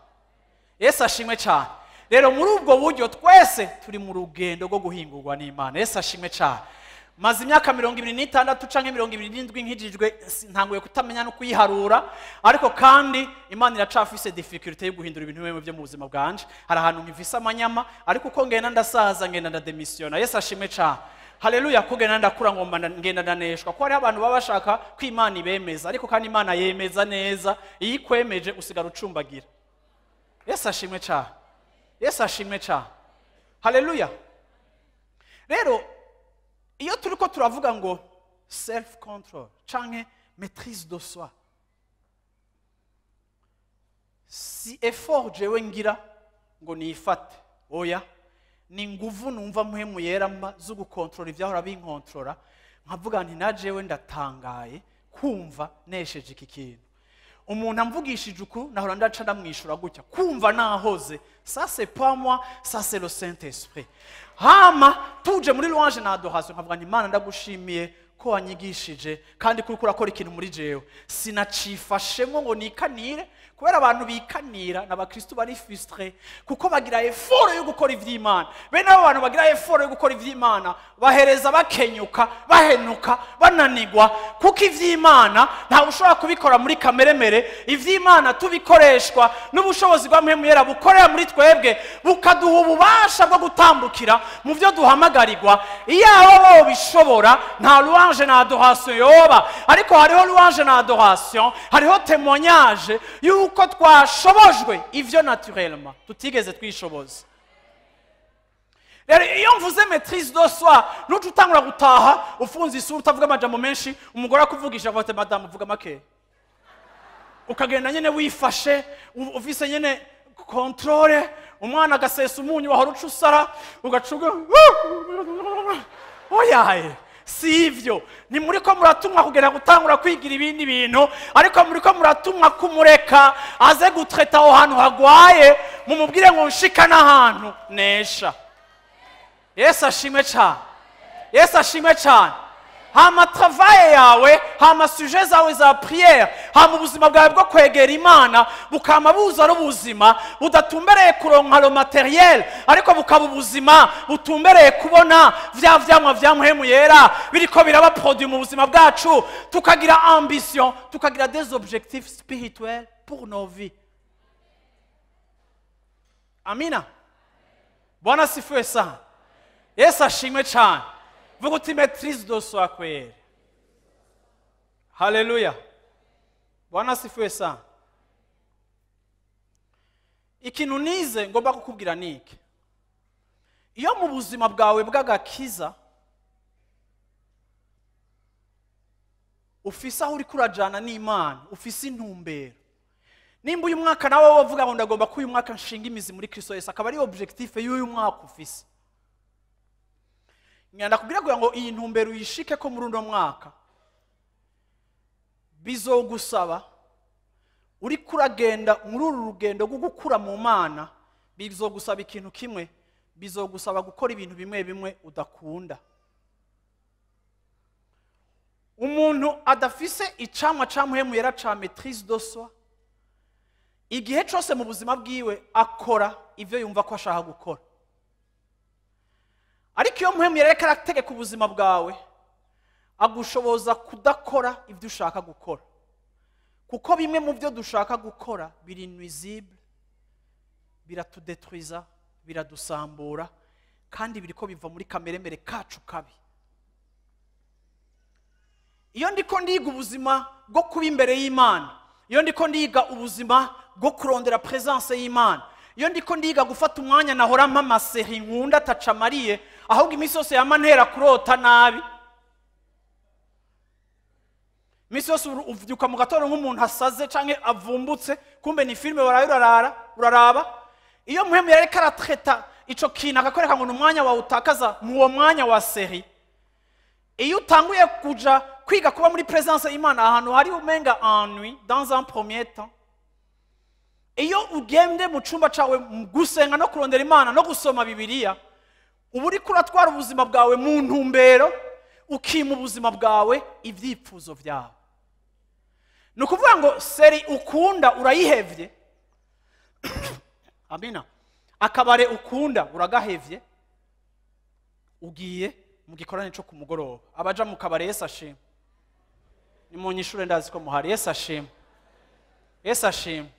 Yesu ashimwe cyane. Rero muri ubwo buryo twese turi mu rugendo rwo guhingurwa n'Imana. Yesu ashimwe cyane. Maze imyaka 26 canke 27 nkijijwe, ntanguye kutamenya no kuyiharura, ariko kandi Imana iracafise difficulté yo guhindura ibintu bimwe byo mu buzima bwanje. Hari ahantu nkivise amanyama, ariko uko ngenda ndasaza ngenda ndademissiona. Yesu ashimwe cyane, haleluya. Ko ngenda ndakura ngomba ngenda ndaneshwa, ko hariho abantu baba bashaka ko Imana ibemeza, ariko kandi Imana yemeza neza, iyo ikwemeje usigara ucumbagira. Yesu ashimwe cyane, Yesu ashimwe cyane, haleluya. Rero iyo turiko turavuga ngo self control canke maîtrise de soi, si effort jewe ngira ngo nifate, oya, ni nguvu numva Mpwemu Yera mba zo gukontrola ivyahora binkontrola, nkavuga nti na jewe ndatangaye kumva nesheje iki kintu. Umuntu amvugishije uku nahora ndaca ndamwishura gutya, kumva nahoze, ça c'est pas moi, ça c'est le Saint-Esprit. Hama tuje muri louange na adoration, nkavuga nti Imana ndagushimiye ko wanyigishije kandi kuri kurakora ikintu muri jewe. Sinacifashemo ngo nikanire, kubera abantu bikanira n'abakristo bari frustré, kuko bagira effort yo gukora ivy'Imana. Bene abo bantu bagira effort yo gukora ivy'Imana bahereza bakenyuka, bahenuka, bananigwa, kuko ivy'Imana ntawe ushobora kubikora muri kameremere. Ivy'Imana tubikoreshwa n'ubushobozi bwa Mpwemu Yera bukorera muri twebwe, bukaduha ububasha bwo gutambukira mu vyo duhamagarirwa. Iyo abo bishobora, nta louange na adoration yoba, ariko hariho louange na adoration, hariho témoignage yuko twashobojwe ivyo naturellement tutigeze twishoboza. Rero iyo mvuze maîtrise de soi, nuca utangura gutaha ufunze isura, utavuga amajambo menshi, umugore akuvugisha avuga ati madamu uvuga make, ukagenda nyene wifashe, ufise nyene contrôle. Umwana agasesa umunyu wahora uca usara ugacuga, oyaye. Si ivyo, ni muriko muratumwa kugenda gutangura kwigira ibindi bintu, ariko muriko muratumwa kumureka aze gutreta aho hantu hagwaye, mumubwire ngo nshika n'ahantu nesha. Yesu ashimwe cyane, Yesu ashimwe cyane. Hama travail yawe, hama sujet zawe za prière, hama ubuzima bwawe bwo kwegera Imana bukama buza ari ubuzima budatumbereye kuronka le matériel, ariko bukaba ubuzima butumbereye kubona vya vyamwa vya Mpwemu Yera biriko biraba produit mu buzima bwacu, tukagira ambition, tukagira des objectifs spirituels pour nos vies. Amina. Bwana sifiwe sana. Yesu ashimwe cyane. Vuga uti maîtrise de soi kweli. Haleluya. Bwana sifiwe sana. Ikintu nize ngomba kukubwira niki: iyo mu buzima bwawe bw'agakiza ufise aho uriko urajana n'Imana, ufise intumbero. Nimba uyu mwaka nawe wavuga ngo ndagomba ko uyu mwaka nshinga imizi muri Kristo Yesu, akaba ari objectif y'uyu mwaka ufise, ngenda kubwira ngo iyi ntumbero uyishike ko muri uno mwaka bizogusaba uriko uragenda muri uru rugendo rwo gukura mu Mana, bizogusaba ikintu kimwe, bizogusaba gukora ibintu bimwe bimwe udakunda. Umuntu adafise icamwa ca Mpwemu Yera ca maîtrise de soi, igihe cose mu buzima bwiwe akora ivyo yumva ko ashaka gukora. Ariko iyo Mpwemu Yera ariko arategeka ubuzima bwawe, agushoboza kudakora ivyo ushaka gukora, kuko bimwe mu byo dushaka gukora biri nuisible, biratudetruiza, biradusambura, kandi biriko biva muri kameremere kacu kabi. Iyo ndiko ndiga ubuzima bwo kuba imbere y'Imana, iyo ndiko ndiga ubuzima bwo kurondera présence y'Imana, iyo ndiko ndiga gufata umwanya nahora mpa ama séries nkunda atacamariye, ahubwo iminsi yose yama ntera kurota nabi. Iminsi yose uvyuka mu gatondo nk'umuntu asaze canke avumbutse, kumbe ni filime waraye uraraba. Iyo Mpwemu yariko aratreta ico kintu akakwereka ngo ni umwanya wawe utakaza mu uwo mwanya wa série, iyo utanguye kuja kwiga kuba muri présence y'Imana ahantu hari umenga ennui dans un premier temps, iyo ugende mu cumba cawe mu gusenga no kurondera Imana no gusoma Bibiliya, uba uriko uratwara ubuzima bwawe mu ntumbero, ukima ubuzima bwawe ivyipfuzo vyawe. Ni ukuvuga ngo série ukunda urayihevye, amina, akabare ukunda uragahevye, ugiye mu gikorane co ku mugoroba. Abaja mu kabare, Yesu ashimwe. Ni mu nyishure, ndazi ko muhari. Yesu ashimwe, Yesu ashimwe.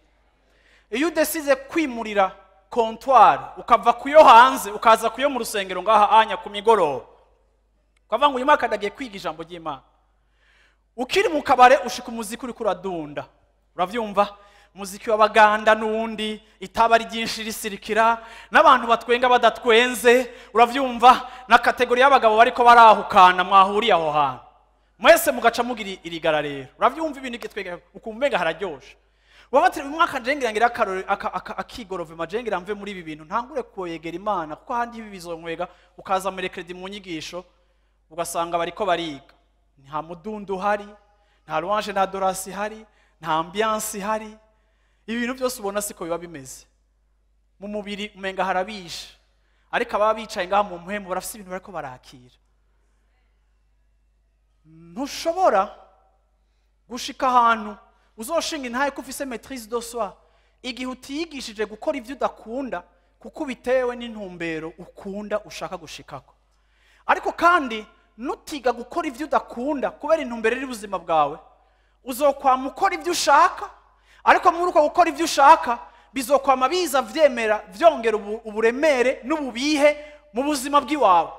Iyo udesize kwimurira comptoir, ukava kuyo hanze ukaza kuyo mu rusengero ngaha anya ku migoroba, ukavuga ngo uyu mwaka ndagiye kwiga ijambo ry'Imana, ukiri mu kabare ushika umuziki uriko uradunda, uravyumva, umuziki w'abaganda n'uwundi, itaba ari ryinshi risirikira n'abantu batwenga badatwenze, uravyumva, na catégorie y'abagabo bariko barahukana mwahuriye aho hantu mwese mugaca mugira irigara. Rero uravyumva ibintu gitwega, ukumva umenga hararyoshe. Wabatire uyu mwaka njengira ngira akarore akigorove majengira mve muri ibi bintu, ntangure kwegera Imana, kuko ahandi ibi bizonkwega. Ukaza muri crédit mu nyigisho ugasanga bariko bariga, nta mudundo uhari, nta louange na adoration ihari, nta ambiance ihari. Ibintu byose ubona siko biba bimeze mu mubiri, umenga harabishe, ariko ababa bicaye ngaha mu mpwemu barafise ibintu bariko barakira. Ntushobora gushika ahantu uzoshinga intahe ko ufise maîtrise de soi igihe utiyigishije gukora ibyo udakunda, kuko ubitewe n'intumbero ukunda ushaka gushikako. Ariko kandi nutiga gukora ibyo udakunda kubera intumbero y'ubuzima bwawe, uzokwama ukora ibyo ushaka, ariko muri uko gukora ibyo ushaka bizokwama biza vyemera vyongera uburemere n'ububihe mu buzima bw'iwawe,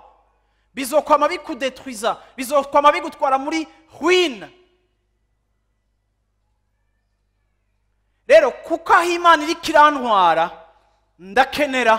bizokwama bikudetruiza, bizokwama bigutwara muri ruine. Rero kuko aho Imana iriko irantwara, ndakenera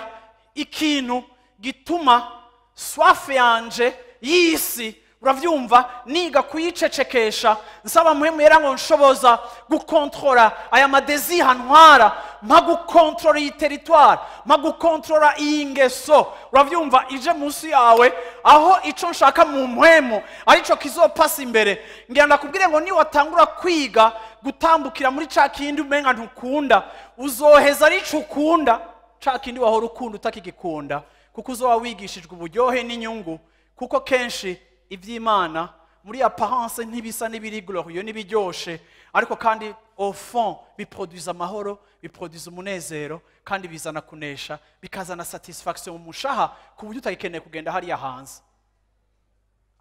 ikintu gituma soif yanje y'isi, uravyumva, niga kuyicecekesha, nsaba Mpwemu Yera ngo nshoboza gukontorora aya ma désirs antwara, mpa gukontorora iyi territoire, mpa gukontorora iyi ngeso, uravyumva, ije munsi yawe, aho ico nshaka mu mpwemu arico kizopasa imbere. Ngira ndakubwire ngo niwatangura kwiga gutambukira muri ca kindi umenga ntukunda, uzoheza arico ukunda, ca kindi wahora ukunda utakigikunda, kuko uzoba wigishijwe uburyohe n'inyungu. Kuko kenshi ivy'Imana muri apparence ntibisa n'ibiri glorieux n'ibiryoshe, ariko kandi au fond biproduise amahoro, biproduise umunezero, kandi bizana kunesha, bikazana satisfaction mu mushaha, ku buryo utagikeneye kugenda hariya hanze.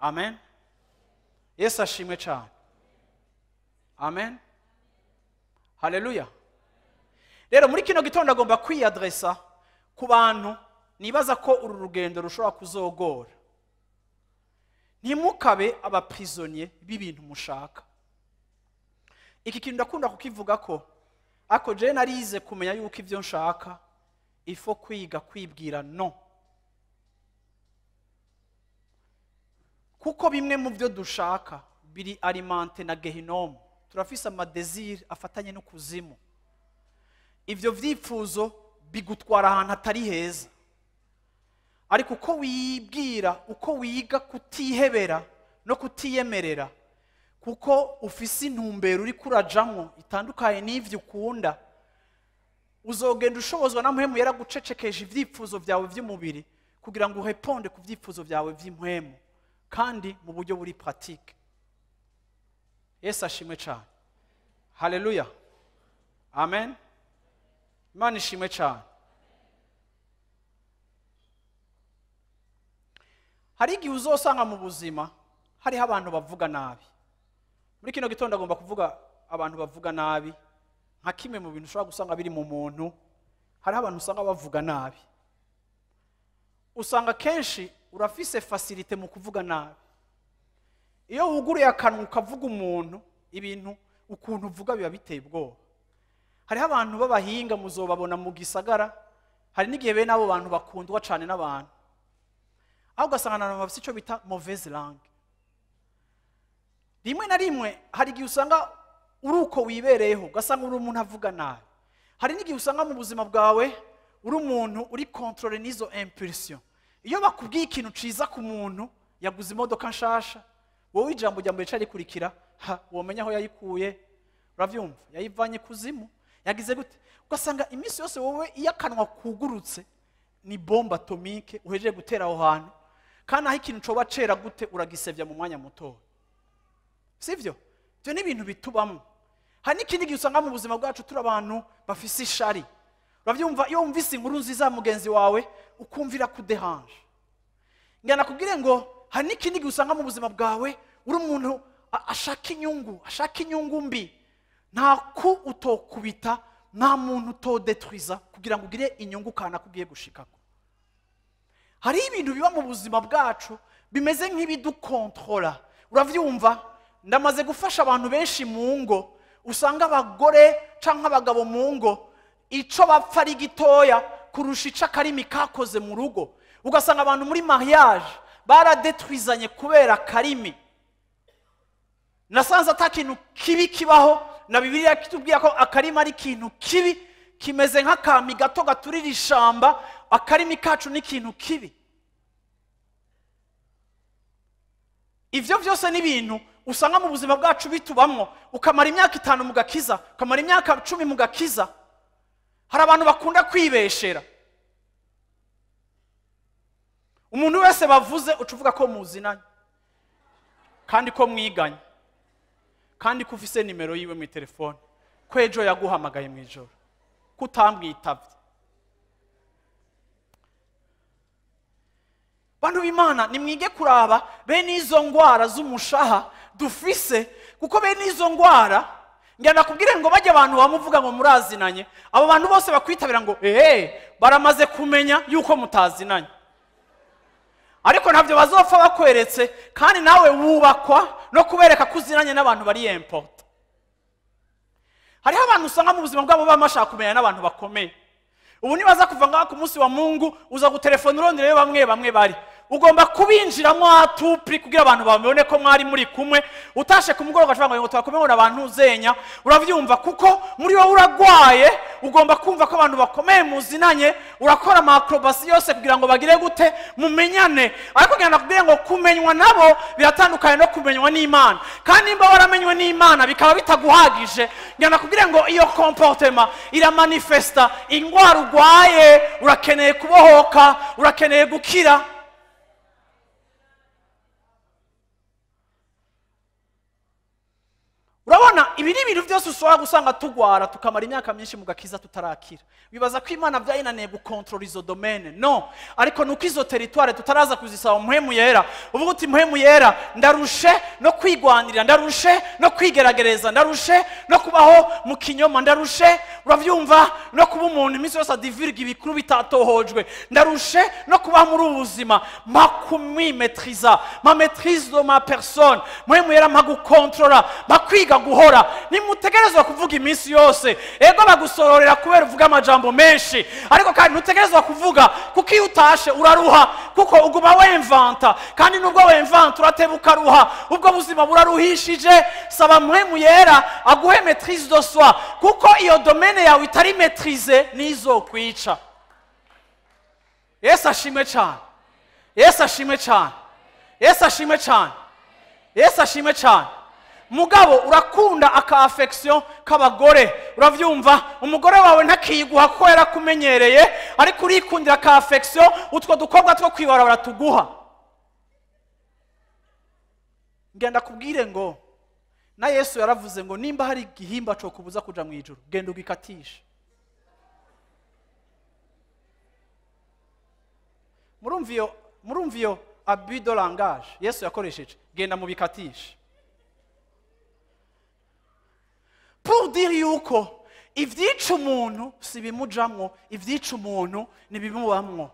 Amen, Yesu ashimwe cyane. Amen, haleluya. Rero muri kino gitondo agomba kwiyadresa ku bantu nibaza ko uru rugendo rushobora kuzogora. Ntimukabe aba prisonniers b'ibintu mushaka. Iki kintu ndakunda kukivuga ko Ariko je narize kumenya yuko ibyo nshaka ifo kwiga kwibwira no, kuko bimwe mu byo dushaka biri alimente na gehinomu. Turafise amadésir afatanye n'ukuzimu. Ivyo vyifuzo bigutwara ahantu hatari heza. Ariko uko wibwira, uko wiga kutihebera no kutiyemerera, kuko ufise intumbero uri kurajamwo itandukanye n'ivyo ukunda, uzogenda ushobozwa na mpwemu yera gucecekesha ivyifuzo vyawe vy'umubiri kugira ngo ureponde ku vyifuzo vyawe vy'impwemu, kandi mu buryo buri pratique. Yesu ashimwe cyane. Haleluya, amen. Imana ishimwe cyane. Hari igihe uzosanga mu buzima hariho abantu bavuga nabi. Muri kino gitondo agomba kuvuga abantu bavuga nabi nka kimwe mu bintu ushobora gusanga biri mu muntu. Hariho abantu usanga bavuga nabi. Usanga kenshi urafise facilité mu kuvuga nabi. Iyo wuguruye akanwa ukavuga umuntu ibintu, ukuntu uvuga biba biteye ubwoba. Hariho abantu b'abahinga muzobabona mu gisagara. Hari n'igihe bene abo bantu bakundwa cyane n'abantu, aho ugasanga abantu bafite icyo bita mauvaise langue. Rimwe na rimwe hari igihe usanga uri uko wibereyeho, ugasanga uri umuntu avuga nabi. Hari n'igihe usanga mu buzima bwawe uri umuntu uri contrôlé n'izo impulsion. Iyo bakubwiye ikintu ciza ku muntu yaguze imodoka nshasha, wowe ijambo rya mbere rikurikira, ha, womenya aho yayikuye, uravyumva, yayivanye kuzimu, yagize gute? Ugasanga iminsi yose wowe iyo akanwa kugurutse ni bombe atomique uhejeje gutera aho hantu, kandi aho ikintu coba cera gute uragisevya mu mwanya muto. Sivyo? Ivyo ni ibintu bitubamwo. Hari n'ikindi gihe usanga mu buzima bwacu turi abantu bafise ishari. Uravyumva, iyo wumvise inkuru nziza mugenzi wawe ukumvira kudérange. Ngana kubwire ngo hari n'ikindi gihe usanga mu buzima bwawe uri umuntu ashaka inyungu, ashaka inyungu mbi. Nta ku utokubita, nta muntu utodetruiza kugira ngo ugire inyungu kana kugiye gushikako. Hari ibintu biba mu buzima bwacu bimeze nk'ibidukontrola. Uravyumva, ndamaze gufasha abantu benshi mu ngo, usanga abagore canke abagabo mu ngo ico bapfa ari gitoya kurusha ico akarimi kakoze mu rugo. Ugasanga abantu muri mariage baradetruizanye kubera akarimi. Nasanze ata kintu kibi kibaho, na Bibiliya kitubwira ko akarimi ari ikintu kibi, kimeze nk'akami gato gaturira ishamba. Akarimi kacu ni ikintu kibi. Ivyo vyose ni ibintu usanga mu buzima bwacu bitubamwo. Ukamara imyaka 5 mu gakiza, ukamara imyaka 10 mu gakiza. Hari abantu bakunda kwibeshera. Umuntu wese bavuze ucuvuga ko muzinanye, kandi ko mwiganye, kandi ko ufise nimero yiwe mu telefone, ko ejo yaguhamagaye mu ijoro, ko utamwitavye. Bantu b'Imana, nimwige kuraba bene izo ngwara z'umushaha dufise, kuko bene izo ngwara ngira nakubwire ngo bajya abantu bamuvuga ngo murazinanye, abo bantu bose bakwitabira ngo baramaze kumenya yuko mutazinanye. Ariko ntabyo bazopfa bakweretse, kandi nawe wubakwa no kubereka kuzinanye n'abantu bari important. Hariho abantu usanga mu buzima bwabo bamashaka kumenya n'abantu bakomeye. Ubu nibaza kuva ngaha ku munsi wa Mungu uza gutelefona urondere bamwe bamwe bari, ugomba kubinjiramo atupri kugira abantu babone ko mwari muri kumwe. Utashe ku mugoroba ugaca ngo twakomeye abantu uzenya, uravyumva, kuko muri wowe uragwaye. Ugomba kumva ko abantu bakomeye muzinanye, urakora ama acrobatie yose kugira ngo bagire gute mumenyane. Ariko kugira nakubwire ngo kumenywa nabo biratandukanye no kumenywa n'Imana. Kandi nimba waramenywe n'Imana bikaba bitaguhagije, ngira nakubwire ngo iyo comportement iramanifesta ingwara urwaye. Urakeneye kubohoka, urakeneye gukira. Urabona ibi ni ibintu byose ushobora gusanga tugwara tukamara imyaka myinshi mu gakiza tutarakira. Bibaza ko Imana byayinaniye gukontrola izo domaine. No, ariko nuko izo territoire tutaraza kuzisaba Mpwemu Yera. Uvuga uti Mpwemu Yera, ndarushe no kwigwanirira, ndarushe no kwigeragereza, ndarushe no kubaho mu kinyoma, ndarushe. Uravyumva, no kuba umuntu iminsi yose adivirga ibikuru bitatohojwe. Ndarushe no kuba muri ubu buzima. Mpa kumimetriza, ma maîtrise de ma personne. Mpwemu Yera, mpa gukontrola, mpa kwiga guhora. Nimutegerezwa kuvuga iminsi yose. Ego bagusororera kubera uvuga amajambo menshi, ariko kandi ntutegerezwa kuvuga, kuko iyo utashe uraruha, kuko uguma wemvanta, kandi nubwo wemvanta urateba ukaruha. Ubwo buzima buraruhishije. Saba Mpwemu Yera aguhe maîtrise de soi, kuko iyo domaine yawe itari maîtrise nizokwica. Yesu ashimwe cyane, Yesu ashimwe cyane, Yesu ashimwe cyane, Yesu ashimwe cyane. Mugabo urakunda aka affection k'abagore, uravyumva, umugore wawe ntakiguha kuko yarakumenyereye, ariko urikundira aka affection utwo dukobwa two kwibarabara tuguha. Ngenda kubwire ngo na Yesu yaravuze ngo nimba hari igihimba cyo kubuza kuja mu ijuru, genda ugikatishe. Murumva iyo abus de langage Yesu yakoresheje, genda mubikatishe, pour dire yuko ivyica umuntu si bimujamwo, ivyica umuntu ni bimubamwo.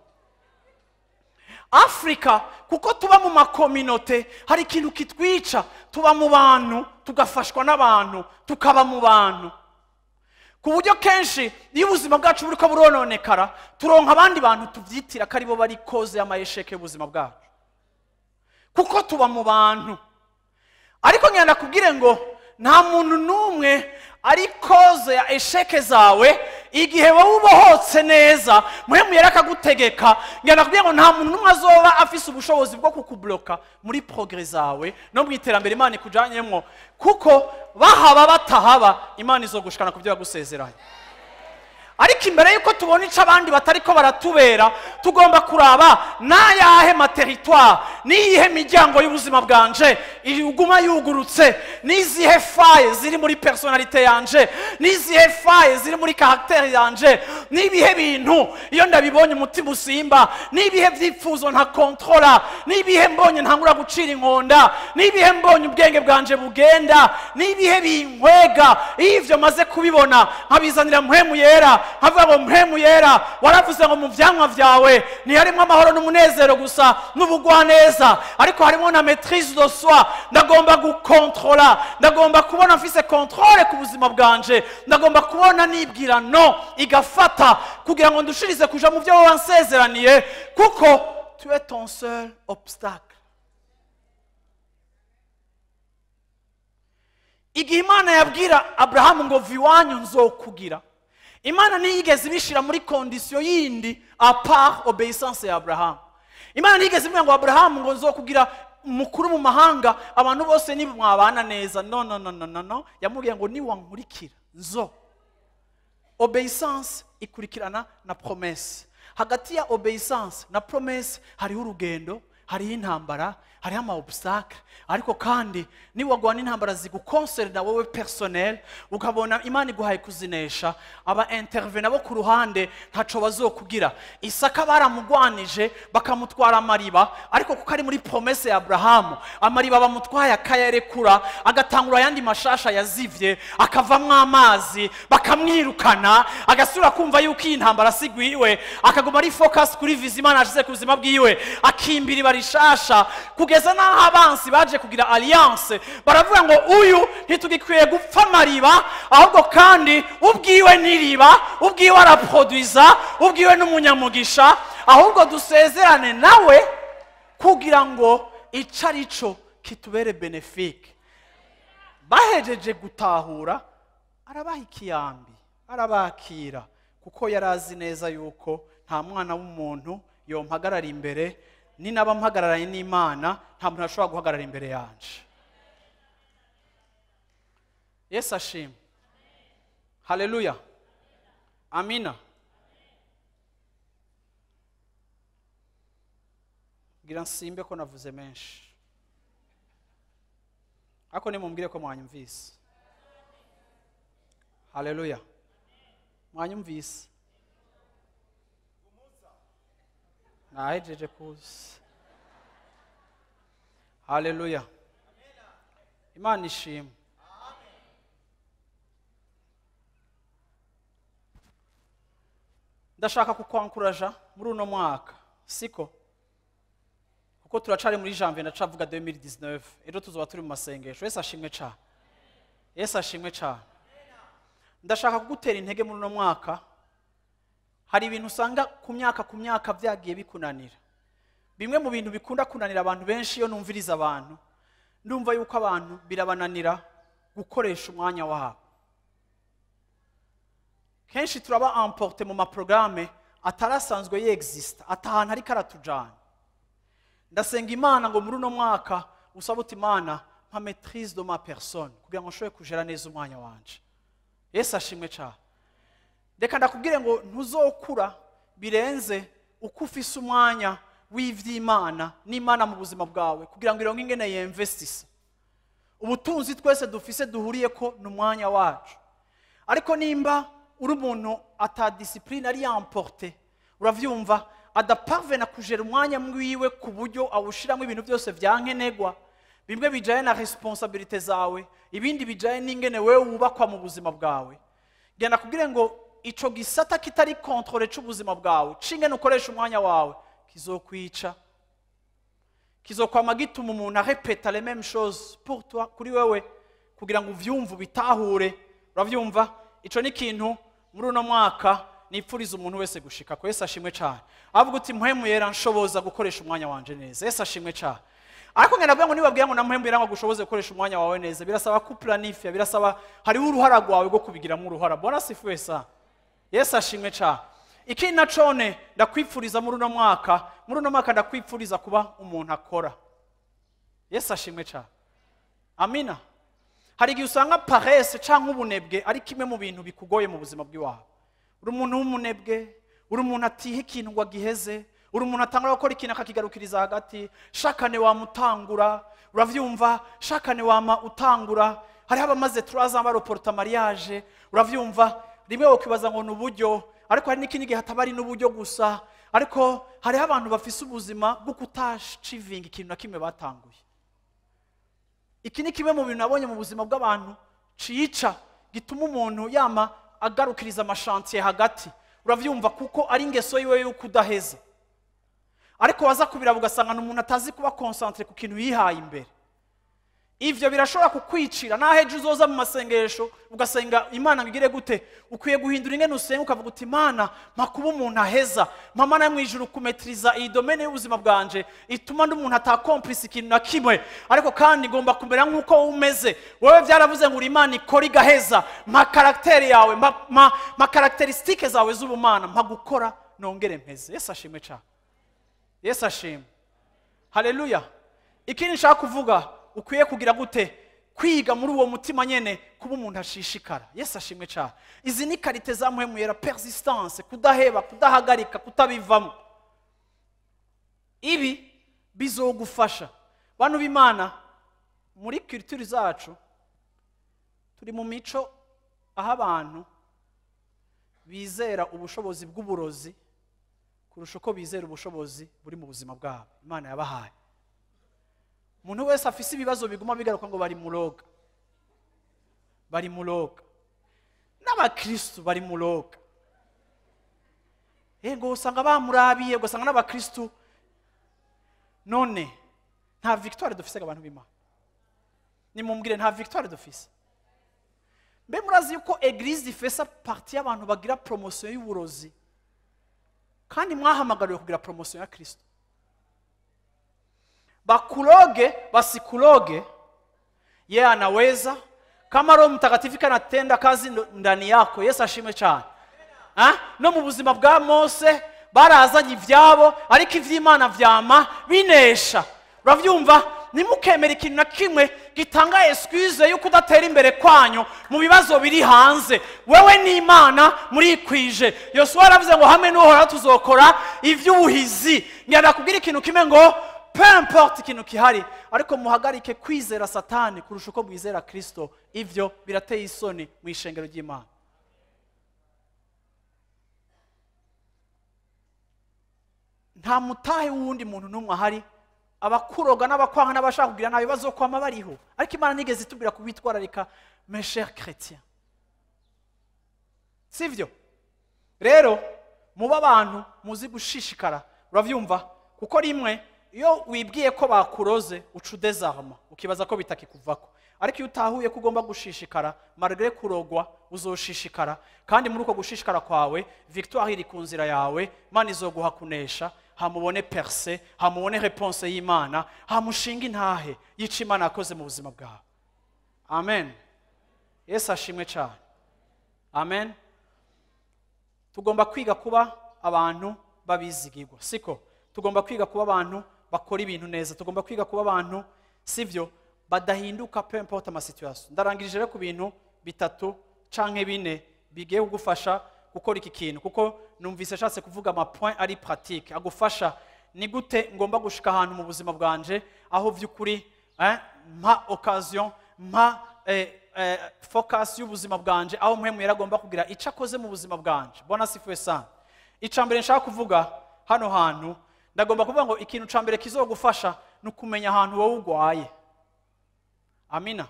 Afrika, kuko tuba mu ma communautés, hari ikintu kitwica. Tuba mu bantu, tugafashwa n'abantu, tukaba mu bantu, ku buryo kenshi iyo ubuzima bwacu buriko burononekara, turonka abandi bantu tuvyitira ko aribo bari cause y'ama échecs y'ubuzima bwacu, kuko tuba mu bantu. Ariko ngenda kubwire ngo nta muntu n'umwe ari cause ya échecs zawe. Igihe wowe ubohotse neza, Mpwemu Yera akagutegeka, ngenda kubwira ngo nta muntu n'umwe azoba afise ubushobozi bwo kukubloka muri progrès zawe no mu iterambere Imana ikujanyemwo, kuko bahaba batahaba, Imana izogushikana ku byo yagusezeranye. Ariko imbere y'uko tubona ico abandi batariko baratubera, tugomba kuraba n'ayahe ma territoires, n'iyihe miryango y'ubuzima bwanje iguma yugurutse, n'izihe failles ziri muri personnalité yanje, n'izihe failles ziri muri caractère yanje, n'ibihe bintu iyo ndabibonye umutima usimba, n'ibihe vyifuzo nta kontrola, n'ibihe mbonye ntangura gucira inkonda, n'ibihe mbonye ubwenge bwanje bugenda, n'ibihe binkwega. Iyo ivyo maze kubibona, nkabizanira Mpwemu Yera, nkavuga ngo: "Mpwemu Yera, waravuze ngo mu vyamwa vyawe ntiharimo amahoro n'umunezero gusa n'ubugwaneza, ariko harimo na maîtrise de soi. Ndagomba gukontrola, ndagomba kubona mfise contrôle ku buzima bwanje, ndagomba kubona nibwira no igafata kugira ngo ndushirize kuja mu byo wansezeraniye," kuko tu es ton seul obstacle. Igihe Imana yabwira Aburahamu ngo: "Va iwanyu, nzokugira," Imana ntiyigeze ibishyira muri condition yindi à part obéissance ya Aburahamu. Imana ntiyigeze imubwira ngo: "Aburahamu, ngo nzokugira mukuru mu mahanga, abantu bose mwabana neza." No, no, no, no, no, no. Yamubwiye ngo: "Niwankurikira nzo." Obéissance ikurikirana na promesse. Hagati ya obéissance na promesse hariho urugendo, hariho intambara, hariho ama obstacles. Ariko kandi niwagwana intambara zigukonserna wowe personnel, ukabona Imana iguhaye kuzinesha, aba intervenants bo ku ruhande ntaco bazokugira. Isaka baramugwanije, bakamutwara amariba, ariko kuko ari muri promesse ya Abrahamu, amariba bamutwaye akayarekura, agatangura ayandi mashasha yazivye, akavamwo amazi, bakamwirukana, agasubira kumva yuko iyi ntambara asigwiwe, akaguma ari focus kuri vision Imana yashize ku buzima bwiwe, akimbira iba rishasha, kugeza n'aho abansi baje kugira alliance, baravuga ngo: "Uyu ntitugikwiye gupfa amariba, ahubwo kandi ubwiwe n'iriba, ubwiwe araproduiza, ubwiwe n'umunyamugisha, ahubwo dusezerane nawe kugira ngo ico ari cyo kitubere bénéfique." Bahejeje gutahura, arabaha ikiyambi, arabakira, kuko yari azi neza yuko nta mwana w'umuntu yompagarara imbere. Ninaba mpagararanye n'Imana, nta muntu ashobora guhagarara imbere yanje. Yesu ashimwe, haleluya, amina. Ngira nsimbe ko navuze menshi, ariko nimumbwire ko mwanyumvise. Haleluya, mwanyumvise? Nahejeje kuza. Haleluya, Imana ishimwe. Ndashaka kukwankuraja muri uno mwaka, siko? Kuko turacari muri janvier, ndacavuga 2019, ejo tuzoba turi mu masengesho. Yesu ashimwe cyane. Yesu ashimwe cyane. Ndashaka kugutera intege muri uno mwaka. Hari ibintu usanga ku myaka byagiye bikunanira. Bimwe mu bintu bikunda kunanira abantu benshi, iyo numviriza abantu, ndumva yuko abantu birabananira gukoresha umwanya wabo. Kenshi turaba emporté mu maprogrammes atarasanzwe yexista, atahantu ariko aratujana. Ndasenga Imana ngo muri uno mwaka usaba uti: "Imana, mpa maîtrise de ma personne kugira ngo nshobore kujera neza umwanya wanje." Yesu ashimwe cyane. Reka ndakubwire ngo ntuzokura birenze uko ufise umwanya w'ivy'Imana n'Imana mu buzima bwawe, kugira ngo ironke ingene yinvestisa. Ubutunzi twese dufise duhuriye ko ni umwanya wacu. Ariko nimba uri umuntu ata discipline, ari emporté, uravyumva, adaparvena kujera umwanya mwiwe ku buryo awushiramo ibintu byose vyankenegwa, bimwe bijanye na responsabilité zawe, ibindi bijanye n'ingene wewe wubakwa mu buzima bwawe, genda kubwire ngo ico gisata kitari contrôlé c'ubuzima bwawe, c'ingene ukoresha umwanya wawe, kizokwica, kizokwama gituma umuntu arepeta les mêmes choses pour toi, kuri wewe, kugira ngo uvyumve, ubitahure. Uravyumva? Ico ni ikintu muri uno mwaka nipfuriza umuntu wese gushika ko. Yesu ashimwe cyane. Avuga uti: "Mpwemu Yera, nshoboza gukoresha umwanya wanje neza." Yesu ashimwe cyane. Ariko ngenda ndavuga ngo nibabwira ngo na Mpwemu Yera ngo agushoboze gukoresha umwanya wawe neza, birasaba kuplanifia, birasaba hariho uruhara rwawe rwo kubigiramo uruhara. Bwana asifiwe sana. Yesu ashimwe cyane. Ikindi nacone ndakwipfuriza muri uno mwaka, muri uno mwaka ndakwipfuriza kuba umuntu akora. Yesu ashimwe cyane. Amina. Hari igihe usanga paresse cyangwa ubunebwe ari kimwe mu bintu bikugoye mu buzima bw'iwawe. Uri umuntu w'umunebwe, uri umuntu atiha ikintu ngo agiheze, uri umuntu atangura gukora ikintu akakigarukiriza hagati. Shakane wamutangura, uravyumva, shakane wama utangura. Hariho abamaze 3 ans baroporta mariage, uravyumva. Rimwe wokwibaza ngo ni uburyo, ariko hari n'ikindi gihe hataba ari n'uburyo gusa, ariko hariho abantu bafise ubuzima bwo kutachivinga ikintu na kimwe batanguye. Iki ni kimwe mu bintu nabonye mu buzima bw'abantu cica, gituma umuntu yama agarukiriza amachantiers hagati, uravyumva, kuko ari ingeso yiwe yuko udaheza. Ariko waza kubiraba ugasanga ni umuntu atazi kuba concentré ku kintu yihaye imbere. Ivyo birashobora kukwicira. Naho ejo uzoza mu masengesho ugasenga Imana ngo igire gute, ukwiye guhindura ingene usenga, ukavuga uti: "Imana, mpa kuba umuntu aheza, mpa Mana yo mu ijuru kumetriza iyi domaine y'ubuzima bwanje ituma ndi umuntu atakomplisa ikintu na kimwe, ariko kandi ngomba kumera nk'uko wowe umeze. Wowe byaravuze ngo uri Imana ikora igaheza. Mpa caractère yawe, mpa caractéristiques zawe z'ubumana, mpa gukora nongere mpeze." Yesu ashimwe cyane. Yesu ashimwe. Haleluya. Ikindi nshaka kuvuga, ukwiye kugira gute? Kwiga muri uwo mutima nyene kuba umuntu ashishikara. Yesu ashimwe cyane. Izi ni qualités za Mpwemu Yera: persistance, kudaheba, kudahagarika, kutabivamo. Ibi bizogufasha. Bantu b'Imana, muri culture zacu turi mu mico aho abantu bizera ubushobozi bw'uburozi kurusha uko bizera ubushobozi buri mu buzima bwabo Imana yabahaye. Umuntu wese afise ibibazo biguma bigaruka ngo bari muroga, bari muroga, n'abakristu bari muroga. Ngo usanga bamurabiye, ugasanga n'abakristu. None nta victoire dufise? Abantu b'Imana, nimumbwire, nta victoire dufise? Mbe murazi yuko église ifesa partie y'abantu bagira promotion y'uburozi, kandi mwahamagariwe kugira promotion ya Kristo? Bakuloge basikuloge, yeye anaweza kama Roho Mtakatifu kanatenda kazi ndani yako. Yesu ashimwe cyane. Ah? No mu buzima bwa Mose barazanye ivyabo, ariko ivy'Imana vyama binesha. Uravyumva? Ntimukemere ikintu na kimwe gitanga excuse yuko udatera imbere kwanyu mu bibazo biri hanze. Wewe n'Imana murikwije. Yosuwa yaravuze ngo hamwe n'Uhoraho tuzokora ivy'ubuhizi. Ngenda kubwira ikintu kimwe ngo peu importe ikintu kihari, ariko muhagarike kwizera Satani kurusha uko mwizera Kristo. Ivyo birateye isoni mu ishengero ry'Imana. Nta mutahe w'uwundi muntu n'umwe ahari. Abakuroga n'abakwanga n'abashaka kugira nabi bazokwama bariho, ariko Imana nigeze itubwira kubitwararika, mes chers chrétiens, sivyo? Rero Muba abantu muzi gushishikara, uravyumva? Kuko rimwe iyo wibwiye ko bakuroze uca udezarma, ukibaza ko bitakikuvako. Ariko iyo utahuye ko ugomba gushishikara, malgré kurogwa uzoshishikara, kandi muri uko gushishikara kwawe victoire iri ku nzira yawe. Imana izoguha kunesha, hamubone percée, hamubone réponse y'Imana, hamushinga intahe yica Imana yakoze mu buzima bwawe. Amen. Yesu ashimwe cyane. Amen. Tugomba kwiga kuba abantu babizigirwa, siko? Tugomba kwiga kuba abantu bakora ibintu neza. Tugomba kwiga kuba abantu, sivyo, badahinduka peu importe ama situation. Ndarangirije rero ku bintu bitatu canke bine bigiye kugufasha gukora iki kintu, kuko numvise ashatse kuvuga ama point ari pratique agufasha. Ni gute ngomba gushika ahantu mu buzima bwanje aho vy'ukuri mpa occasion, mpa focus y'ubuzima bwanje, aho Mpwemu Yera agomba kugira icyo akoze mu buzima bwanje? Bwana asifiwe sana. Icya mbere nshaka kuvuga hano hantu, ndagomba kuvuga ngo ikintu cya mbere kizogufasha ni ukumenya ahantu wowe urwaye. Amina.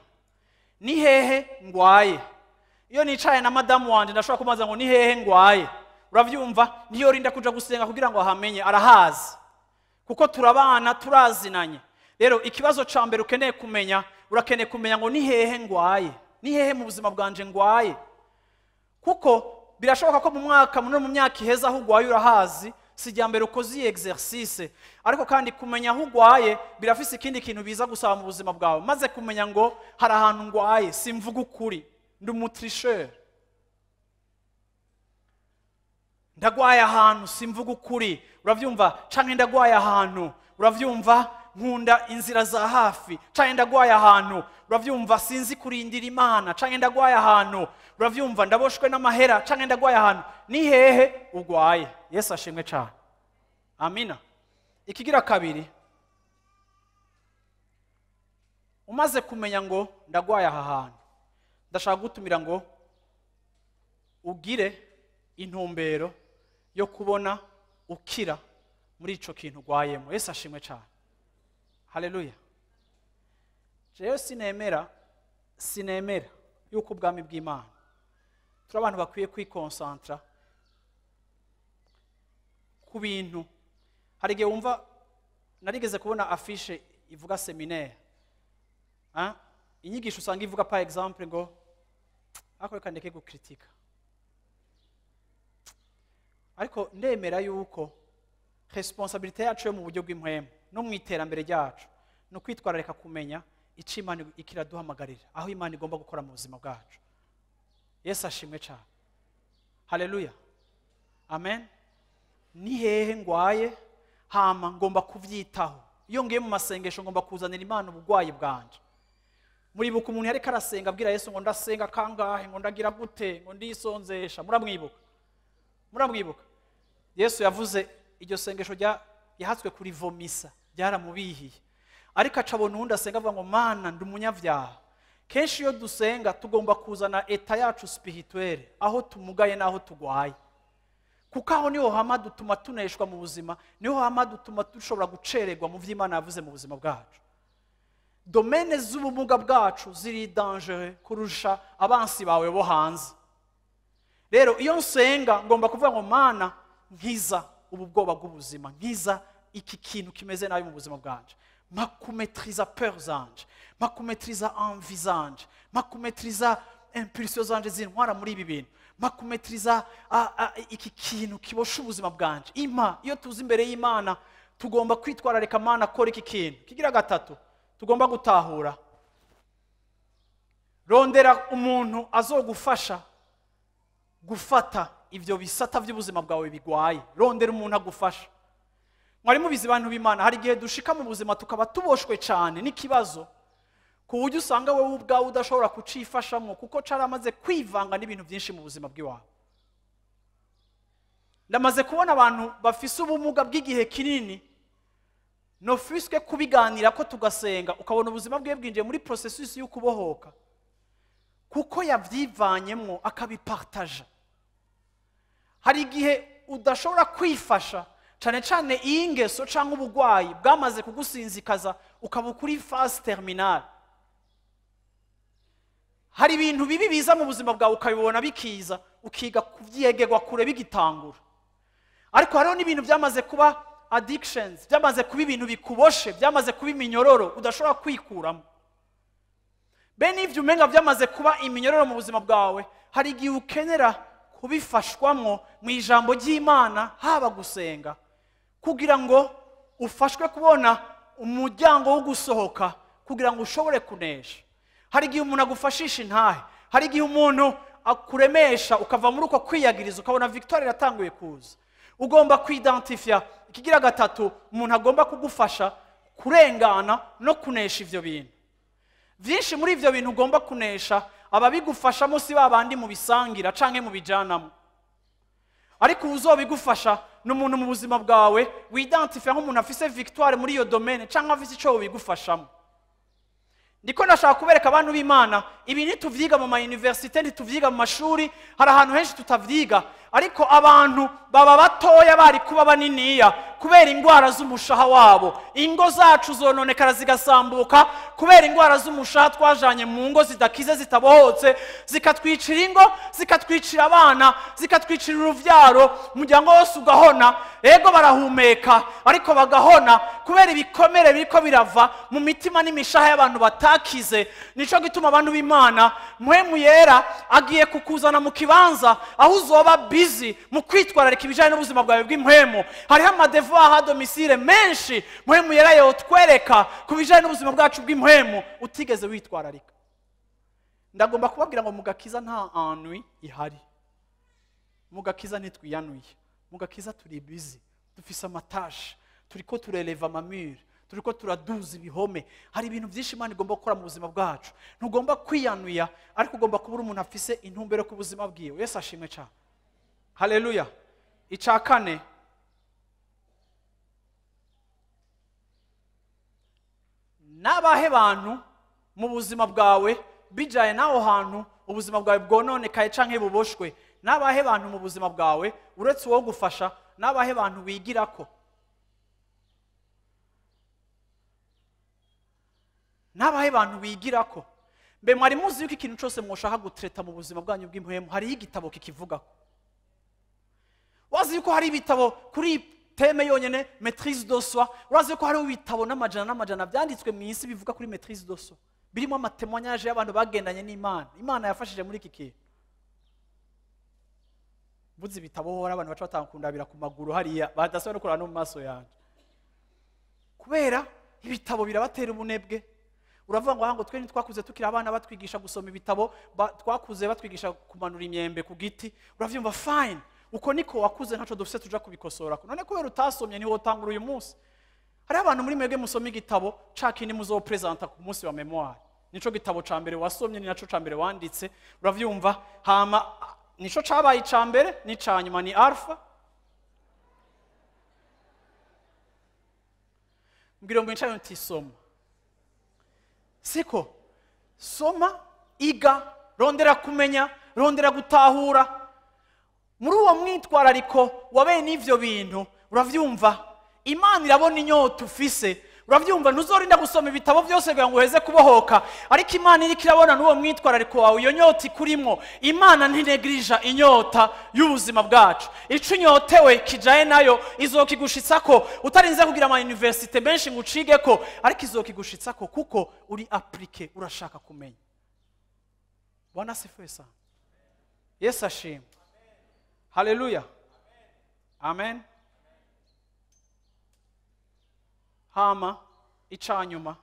Ni hehe ngwaye? Iyo nicaye na madamu wanje, ndashobora kumubaza ngo: "Ni hehe ngwaye?" Uravyumva? Ntiyorinda kuja gusenga kugira ngo ahamenye, arahazi kuko turabana, turazinanye. Rero ikibazo ca mbere ukeneye kumenya, urakeneye kumenya ngo: "Ni hehe ngwaye? Ni hehe mu buzima bwanje ngwaye?" Kuko birashoboka ko mu mwaka no mu myaka iheza aho ugwaye urahazi, si irya mbere ukoze iyi exercice. Ariko kandi kumenya aho ugwaye birafise ikindi kintu biza gusaba mu buzima bwawe. Maze kumenya ngo hari ahantu ngwaye, simvuga ukuri, ndi umu tricheur, ndagwaye ahantu simvuga ukuri, uravyumva? Canke ndagwaye ahantu, uravyumva, nkunda inzira za hafi. Canke ndagwaye ahantu, uravyumva, sinzi kurindira Imana. Canke ndagwaye ahantu, uravyumva, ndaboshwe n'amahera. Canke ndagwaye ahantu. Ni hehe ugwaye? Yesu ashimwe cane. Amina. Ikigira kabiri, umaze kumenya ngo ndagwaye aha hantu, ndashaka gutumira ngo ugire intumbero yo kubona ukira muri ico kintu ugwayemo. Yesu ashimwe cyane. Haleluya. Jewe sinemera yuko ubwami bw'Imana turi abantu bakwiye kwikonsantra ku bintu. Hari igihe wumva, narigeze kubona affiche ivuga séminaire. Hein? Inyigisho usanga ivuga, par exemple, ngo ariko reka ndeke gukritika, ariko ndemera yuko responsabilité yacu yo mu buryo bw'impwemu no mu iterambere ryacu ni ukwitwararika kumenya icyo Imana ikiraduhamagarira, aho Imana igomba gukora mu buzima bwacu. Yesu ashimwe cyane. Haleluya. Amen. Ni hehe ngwaye? Hama ngomba kubyitaho. Iyo ngiye mu masengesho, ngomba kuzanira Imana uburwayi bwanje. Muribuka umuntu yariko arasenga abwira Yesu ngo: "Ndasenga kangahe?" ngo: "Ndagira gute?" ngo: "Ndisonzesha." Muramwibuka? Muramwibuka? Yesu yavuze iryo sengesho rya yahatswe kuri vomisa, byaramubihiye. Ariko acabona uwundi asenga avuga ngo: "Mana, ndi umunyabyaha." Kenshi iyo dusenga tugomba kuzana état yacu spirituelle, aho tumugaye n'aho tugwaye, kuko aho niho hama dutuma tuneshwa mu buzima, niho hama dutuma dushobora gucererwa mu by'Imana yavuze mu buzima bwacu. Domaines z'ubumuga bwacu ziri dangereux kurusha abansi bawe bo hanze. Rero iyo nsenga, ngomba kuvuga ngo: "Mana, nkiza ubu bwoba bw'ubuzima, nkiza iki kintu kimeze nabi mu buzima bwanje, mpa kumetriza peur zanje, mpa kumetriza envie zanje, mpa kumetriza impulsion zanje zintwara muri ibi bintu, mpa kumetriza iki kintu kibosha ubuzima bwanje." Ima iyo tuzi imbere y'Imana, tugomba kwitwararika: "Mana, kora iki kintu." Kigira gatatu tugomba gutahura, rondera umuntu azogufasha gufata ibyo bisata by'ubuzima bwawe bigwaye. Rondera umuntu agufasha. Mwari mubizi, bantu b'Imana, hari igihe dushika mu buzima tukaba tuboshwe cyane n'ikibazo, ku buryo usanga wowe ubwawe udashobora kucifashamo, kuko caramaze kwivanga n'ibintu byinshi mu buzima bw'iwawe. Ndamaze kubona abantu bafise ubumuga bw'igihe kinini, nofiswe kubiganira ko tugasenga, ukabona ubuzima bwe bwinjiye muri processus y'ukubohoka, kuko yabyivanyemwo akabipartaja. Hari igihe udashobora kwifasha, cyane cyane iyi ngeso cyangwa uburwayi bwamaze kugusinzikaza, ukaba kuri phase terminale. Hari ibintu bibi biza mu buzima bwawe, ukabibona bikiza, ukiga kubyegerwa kure bigitangura. Ariko hariho n'ibintu byamaze kuba addictions, byamaze kuba ibintu bikuboshe, byamaze kuba iminyororo udashobora kwikuramo. Bene ivyo umenga byamaze kuba iminyororo mu buzima bwawe, hari igihe ukenera kubifashwamwo mu ijambo ry'Imana, haba gusenga, kugira ngo ufashwe kubona umuryango wo gusohoka, kugira ngo ushobore kunesha. Hari igihe umuntu agufashisha intahe, hari igihe umuntu akuremesha ukava muri uko kwiyagiriza, ukabona victoire iratanguye kuza. Ugomba kwidentifia. Ikigira gatatu, umuntu agomba kugufasha kurengana no kunesha ivyo bintu. Vyinshi muri ivyo bintu ugomba kunesha, ababigufashamo si babandi mu bisangira canke mu bijanamo, ariko uzobigufasha ni umuntu mu buzima bwawe widentifia nk'umuntu afise victoire muri iyo domaine canke afise ico bigufashamo. Ndiko ndashaka kubereka abantu b'Imana, ibi ntituvyiga mu ma université, ntituvyiga mu mashuri, hari ahantu henshi tutavyiga, ariko abantu baba batoya bari kuba baniniya kubera ingwara z'umushaha wabo. Ingo zacu zononekara zigasambuka kubera ingwara z'umushaha twajanye mu ngo zidakize, zitabohotse, zikatwicira ingo, zikatwicira abana, zikatwicira uruvyaro, umuryango wose ugahona. Ego barahumeka ariko bagahona kubera ibikomere biriko birava mu mitima n'imishaha y'abantu batakize. Nico gituma abantu b'Imana, Mpwemu Yera agiye kukuzana mu kibanza aho uzoba busy mu kwitwararika ibijanye n'ubuzima bwawe bw'impwemu. Hariho amadevoir à domicile menshi Mpwemu Yera yotwereka ku bijanye n'ubuzima bwacu bw'impwemu utigeze witwararika. Ndagomba kubabwira ngo mugakiza nta ennui ihari, mugakiza ntitwiyanuye, mugakiza turi busy, dufise amatashe, turiko tureleva amamure, turiko turaduza ibihome. Hari ibintu byinshi Imana igomba gukora mu buzima bwacu. Ntugomba kwiyanuya, ariko ugomba kuba umuntu afise intumbero ku buzima bwiwe. Yesu ashimwe cyane. Haleluya. Ica kane, n'abahe bantu mu buzima bwawe bijaye n'aho hantu ubuzima bwawe bwononekaye canke buboshwe, n'abahe bantu mu buzima bwawe uretse uwo gufasha, n'abahe bantu wigirako, n'abahe bantu wigirako. Mbe mwari muzi yuko ikintu cyose mwoshaka gutreta mu buzima bwanyu bw'impwemu hariho igitabo kikivugako? Wazi yuko hari ibitabo kuri thème yonyene maîtrise de soi? Urazi yuko hari ibitabo n'amajana n'amajana byanditswe mu isi bivuga kuri maîtrise de soi, birimo amatémoignage y'abantu bagendanye n'Imana, Imana yafashije muri iki kintu. Mvuze ibitabo hora abantu baca batangundabira ku maguru hariya, badasubira no kuraba no mu maso yanje, kubera ibitabo birabatera ubunebwe. Uravuga ngo ahango twe ntitwakuze tukiri abana batwigisha gusoma ibitabo, twakuze batwigisha kumanura imyembe ku giti. Uravyumva, fine, uko niko wakuze, ntaco dufise tuja kubikosora. None kubera utasomye niho wotangura uyu munsi? Hari abantu muri mwebwe musoma igitabo ca kindi muzopresenta ku munsi wa mémoire, nico gitabo ca mbere wasomye, ni naco ca mbere wanditse. Uravyumva, hama nico cabaye ica mbere n'ica nyuma, ni alpha. Mbwira ngo ncayo ntisoma, siko soma, iga, rondera kumenya, rondera gutahura. Muri uwo mwitwarariko wa bene ivyo bintu, uravyumva, Imana irabona inyota ufise. Uravyumva, ntuzorinda gusoma ibitabo byose kugira ngo uheze kubohoka, ariko Imana iriko irabona n'uwo mwitwarariko wawe, iyo nyota ikurimwo. Imana ntinegrija inyota y'ubuzima bwacu. Ico unyotewe kijaye nayo izokigushitsako, utarinze kugira ama université menshi ngo ucigeko, ariko izokigushitsako kuko uri appliqué, urashaka kumenya. Bwana asifiwe sana. Yesu ashimwe. Haleluya. Amen. Hama icanyuma,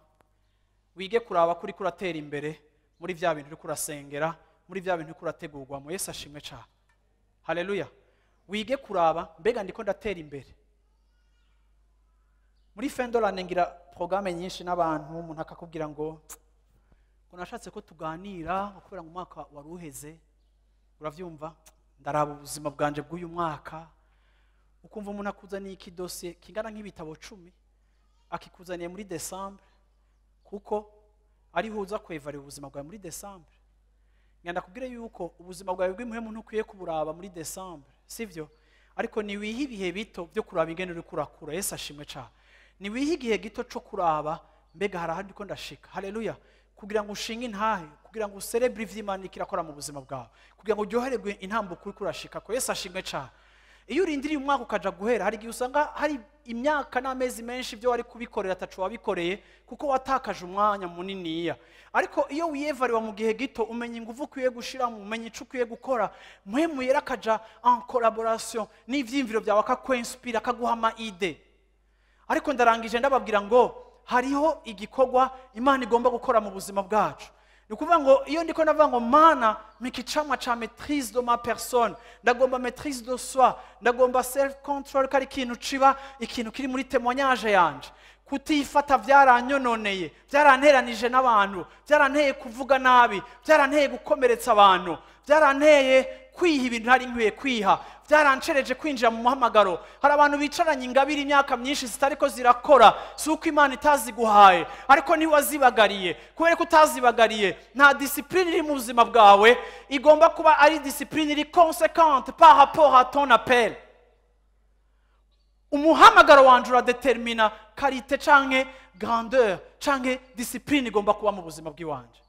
wige kuraba kuri kuratera imbere muri vya bintu uriko urasengera, muri vya bintu uriko urategurwamo. Yesu ashimwe cyane. Haleluya. Wige kuraba mbega ndiko ndatera imbere. Muri fin de l'année ngira programme nyinshi n'abantu, umuntu akakubwira ngo nashatse ko tuganira kubera ngo umwaka wari uheze, uravyumva, ndaraba ubuzima bwanje bw'uyu mwaka. Ukumva umuntu akuzaniye ikidosiye kingana nk'ibitabo 10, akikuzaniye muri Décembre, kuko ariho uza kwevarira ubuzima bwawe muri Décembre. Ngenda kubwira yuko ubuzima bwawe bw'impwemu ntukwiye kuburaba muri Décembre, sivyo? Ariko niwihe ibihe bito byo kuraba ingene uri kurakura. Yesu ashimwe cyane. Niwihe igihe gito cyo kuraba mbega hari ahandi ko ndashika. Haleluya. Kugira ngo ushinge intahe, kugira ngo ucelebre ivy'Imana iriko irakora mu buzima bwawe, kugira ngo uryohererwe intambuko uriko urashika ko. Yesu ashimwe cyane. Iyo urindiriye umwaka ukaja guhera, hari igihe usanga hari imyaka n'amezi menshi ibyo wari kubikorera atacu wabikoreye, kuko watakaje umwanya muniniya. Ariko iyo wiyevariwa mu gihe gito, umenya ingufu ukwiye gushiramo, umenya ico ukwiye gukora. Mpwemu Yera akaja en collaboration n'ivyiyumviro byawe, akakwinspira, akaguha ama idées. Ariko ndarangije ndababwira ngo hariho igikorwa Imana igomba gukora mu buzima bwacu. Ni ukuvuga ngo iyo ndiko ndavuga ngo: "Mana, mpa icamwa ca maîtrise de ma personne, ndagomba maîtrise de soi, ndagomba self control, ko ari ikintu ciba ikintu kiri muri témoignage yanje. Kutifata byaranyononeye, byaranteranije n'abantu, byaranteye kuvuga nabi, byaranteye gukomeretsa abantu, byaranteye kwiha ibintu ntari nkwiye kwiha, byarancereje kwinjira mu muhamagaro." Hari abantu bicaranye ingabire imyaka myinshi zitariko zirakora. Si uko Imana itaziguhaye, ariko ntiwazibagariye. Kubera ko utazibagariye, nta discipline iri mu buzima bwawe. Igomba kuba ari discipline iri conséquente par rapport à ton appel. Umuhamagaro wanje uradetermina qualité canke grandeur canke discipline igomba kuba mu buzima bw'iwanje.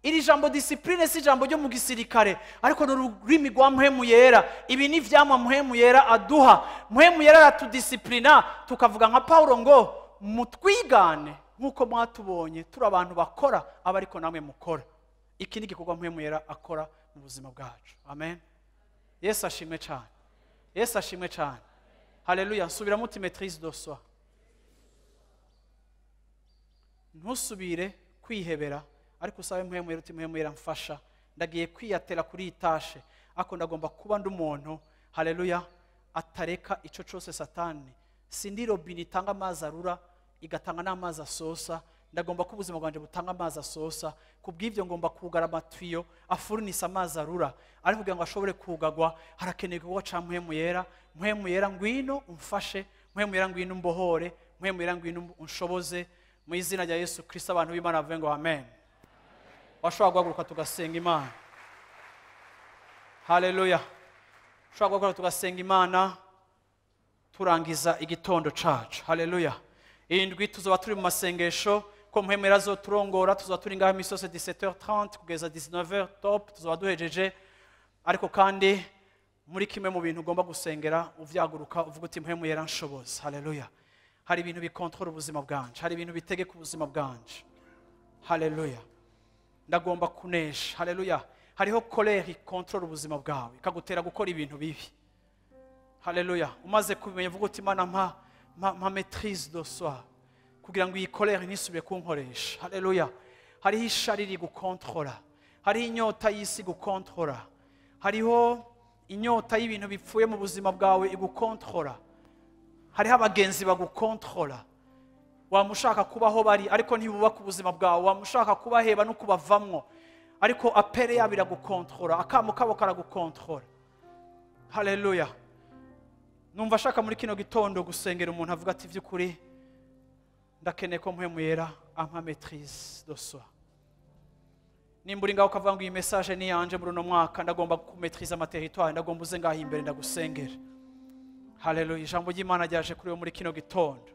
Iri jambo discipline si ijambo ryo mu gisirikare, ariko ni ururimi rwa Mpwemu Yera. Ibi ni ivyamwa Mpwemu Yera aduha. Mpwemu Yera aratudisciplina, tukavuga nka Pawulo ngo: "Mutwigane nk'uko mwatubonye turi abantu bakora, aba ariko namwe mukora." Iki ni igikorwa Mpwemu Yera akora mu buzima bwacu. Amen. Yesu ashimwe cyane, Yesu ashimwe cyane. Haleluya. Nsubiramo uti: "Maîtrise de soi." Ntusubire kwihebera, ariko usabe Mpwemu Yera uti: "Mpwemu Yera, mfasha, ndagiye kwiyatera kuri iyi tâche, ariko ndagomba kuba ndi umuntu, haleluya, atareka icyo cyose Satani. Sindi robine itanga amazi arura igatanga n'amazi asosa. Ndagomba ko ubuzima bwanjye butanga amazi asosa. Ku bw'ibyo ngomba kugara amatiyo afurnisa amazi arura. Ariko kugira ngo ashobore kugagwa, harakenewe igikorwa ca Mpwemu Yera. Mpwemu Yera, ngwino umfashe. Mpwemu Yera, ngwino umbohore. Mpwemu Yera, ngwino unshoboze, mu izina rya Yesu Kirisito." Abantu b'Imana bavuge ngo amen. Washobora guhaguruka tugasenga Imana. Haleluya. Ushobora guhaguruka tugasenga Imana, turangiza igitondo cacu. Haleluya. Iyi ndwi tuzoba turi mu masengesho, ko Mpwemu Yera azoturongora. Tuzoba turi ngaho imisi yose 17h30 kugeza 19h top, tuzoba duhejeje. Ariko kandi muri kimwe mu bintu ugomba gusengera, uvyaguruka uvuga uti: "Mpwemu Yera, nshoboza. Haleluya. Hari ibintu bikontorora ubuzima bwanje, hari ibintu bitegeka ubuzima bwanje. Haleluya. Ndagomba kunesha. Haleluya." Hariho colère ikontorora ubuzima bwawe, ikagutera gukora ibintu bibi. Haleluya. Umaze kubimenya, uvuga uti: "Mana, mpa maîtrise de soi kugira ngo iyi colère ntisubire kunkoresha." Haleluya. Hariho ishari rigukontorora, hariho inyota y'isi gukontorora, hariho inyota y'ibintu bipfuye mu buzima bwawe igukontorora, hariho abagenzi bagukontorora. Wamushaka kubaho bari, ariko ntibubaka ubuzima bwawe. Wamushaka kubaheba no kubavamwo, ariko appel yabo iragukontorora, akamo kabo karagukontorora. Haleluya. Numva ashaka muri kino gitondo gusengera umuntu avuga ati: "By'ukuri ndakeneye ko Mpwemu Yera ampa maîtrise de soi." Nimba uri ngaho ukavuga ngo: "Iyi message ni iyanje, muri uno mwaka ndagomba kumetriza amaterritoire," ndagomba uze ngaho imbere ndagusengera. Haleluya. Ijambo ry'Imana ryaje kuri we muri kino gitondo.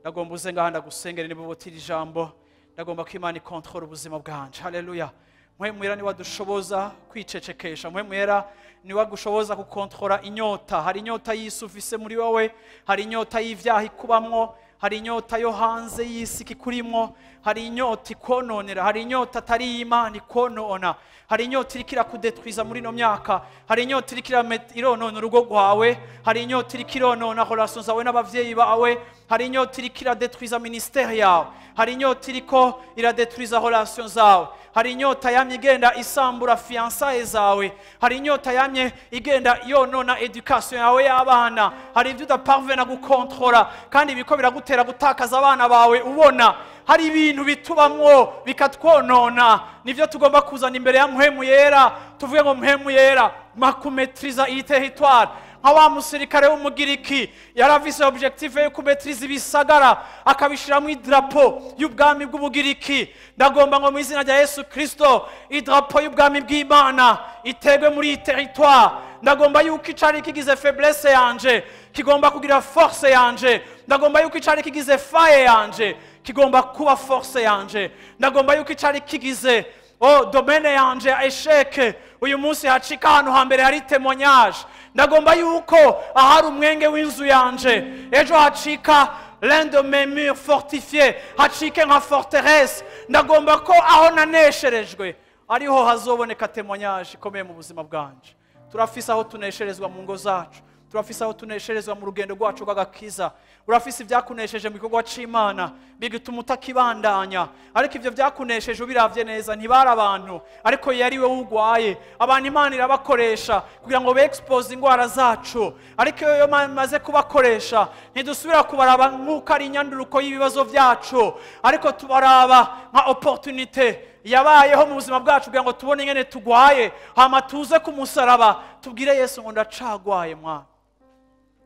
Ndagomba uze ngaha ndagusengera. Niba ubutira ijambo, ndagomba ko Imana ikontorora ubuzima bwanje. Haleluya. Mpwemu Yera niwe adushoboza kwicecekesha. Mpwemu Yera niwe agushoboza gukontorora inyota. Hari inyota y'isi ufise muri wowe, hari inyota y'ivyaha ikubamwo, hari inyota yo hanze y'isi ikurimwo, hari inyota ikononera, hari inyota atari iy'Imana ikonona, hari inyota iriko irakudetwiza muri ino myaka, hari inyota iriko ironona urugo rwawe, hari inyota iriko ironona relations zawe n'abavyeyi bawe, hari inyota iriko iradetwiza ministère yawe, hari inyota iriko iradetwiza relations zawe, hari inyota yamye igenda isambura fiançailles zawe, hari inyota yamye igenda yonona éducation yawe y'abana. Hari ibyo udaparvena gukontorora, kandi biriko biragutera gutakaza abana bawe. Ubona hari ibintu bitubamwo bikatwonona. Nivyo tugomba kuzana imbere ya Mpwemu Yera, tuvuge ngo: "Mpwemu Yera, makumetriza iyi territoire." Nka wa musirikare w'Umugiriki yaravise objectif yo kumetriza ibisagara, akabishiramo idarapo y'ubwami bw'Ubugiriki. Ndagomba ngo mu izina rya Yesu Kristo idarapo y'ubwami bw'Imana itegwe muri iyi territoire. Ndagomba yuko icari kigize faiblesse yanje kigomba kugira force yanje. Ndagomba yuko icari kigize faille yanje kigomba kuba force yanje. Ndagomba yuko icari kigize Oh, domaine yanje ya échec uyu munsi hacika ahantu hambere hari témoignage. Ndagomba yuko ahari umwenge w'inzu yanje ejo hacika l'un de mes murs fortifiés, hacike nka forteresse. Ndagomba ko aho nanesherejwe ariho hazoboneka témoignage ikomeye mu buzima bwanje. Turafise aho tunesherezwa mu ngo zacu, turafise aho tunesherezwa mu rugendo rwacu rw'agakiza. Urafise ibyakunesheje mu gikorwa c'Imana bigatuma utakibandanya, ariko ivyo byakunesheje ubiravye neza ntibari abantu, ariko yari we ugwaye. Abantu Imana irabakoresha kugira ngo be-expose ingwara zacu, ariko iyo maze kubakoresha ntidusubira kubaraba nk'uko ari inyanduruko y'ibibazo vyacu, ariko tubaraba nka opportunité yabayeho mu buzima bwacu kugira ngo tubone ingene tugwaye, hama tuze ku musaraba tubwire Yesu ngo ndacagwaye mwana,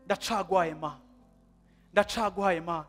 ndacagwaye ma, ndacagwaye ma.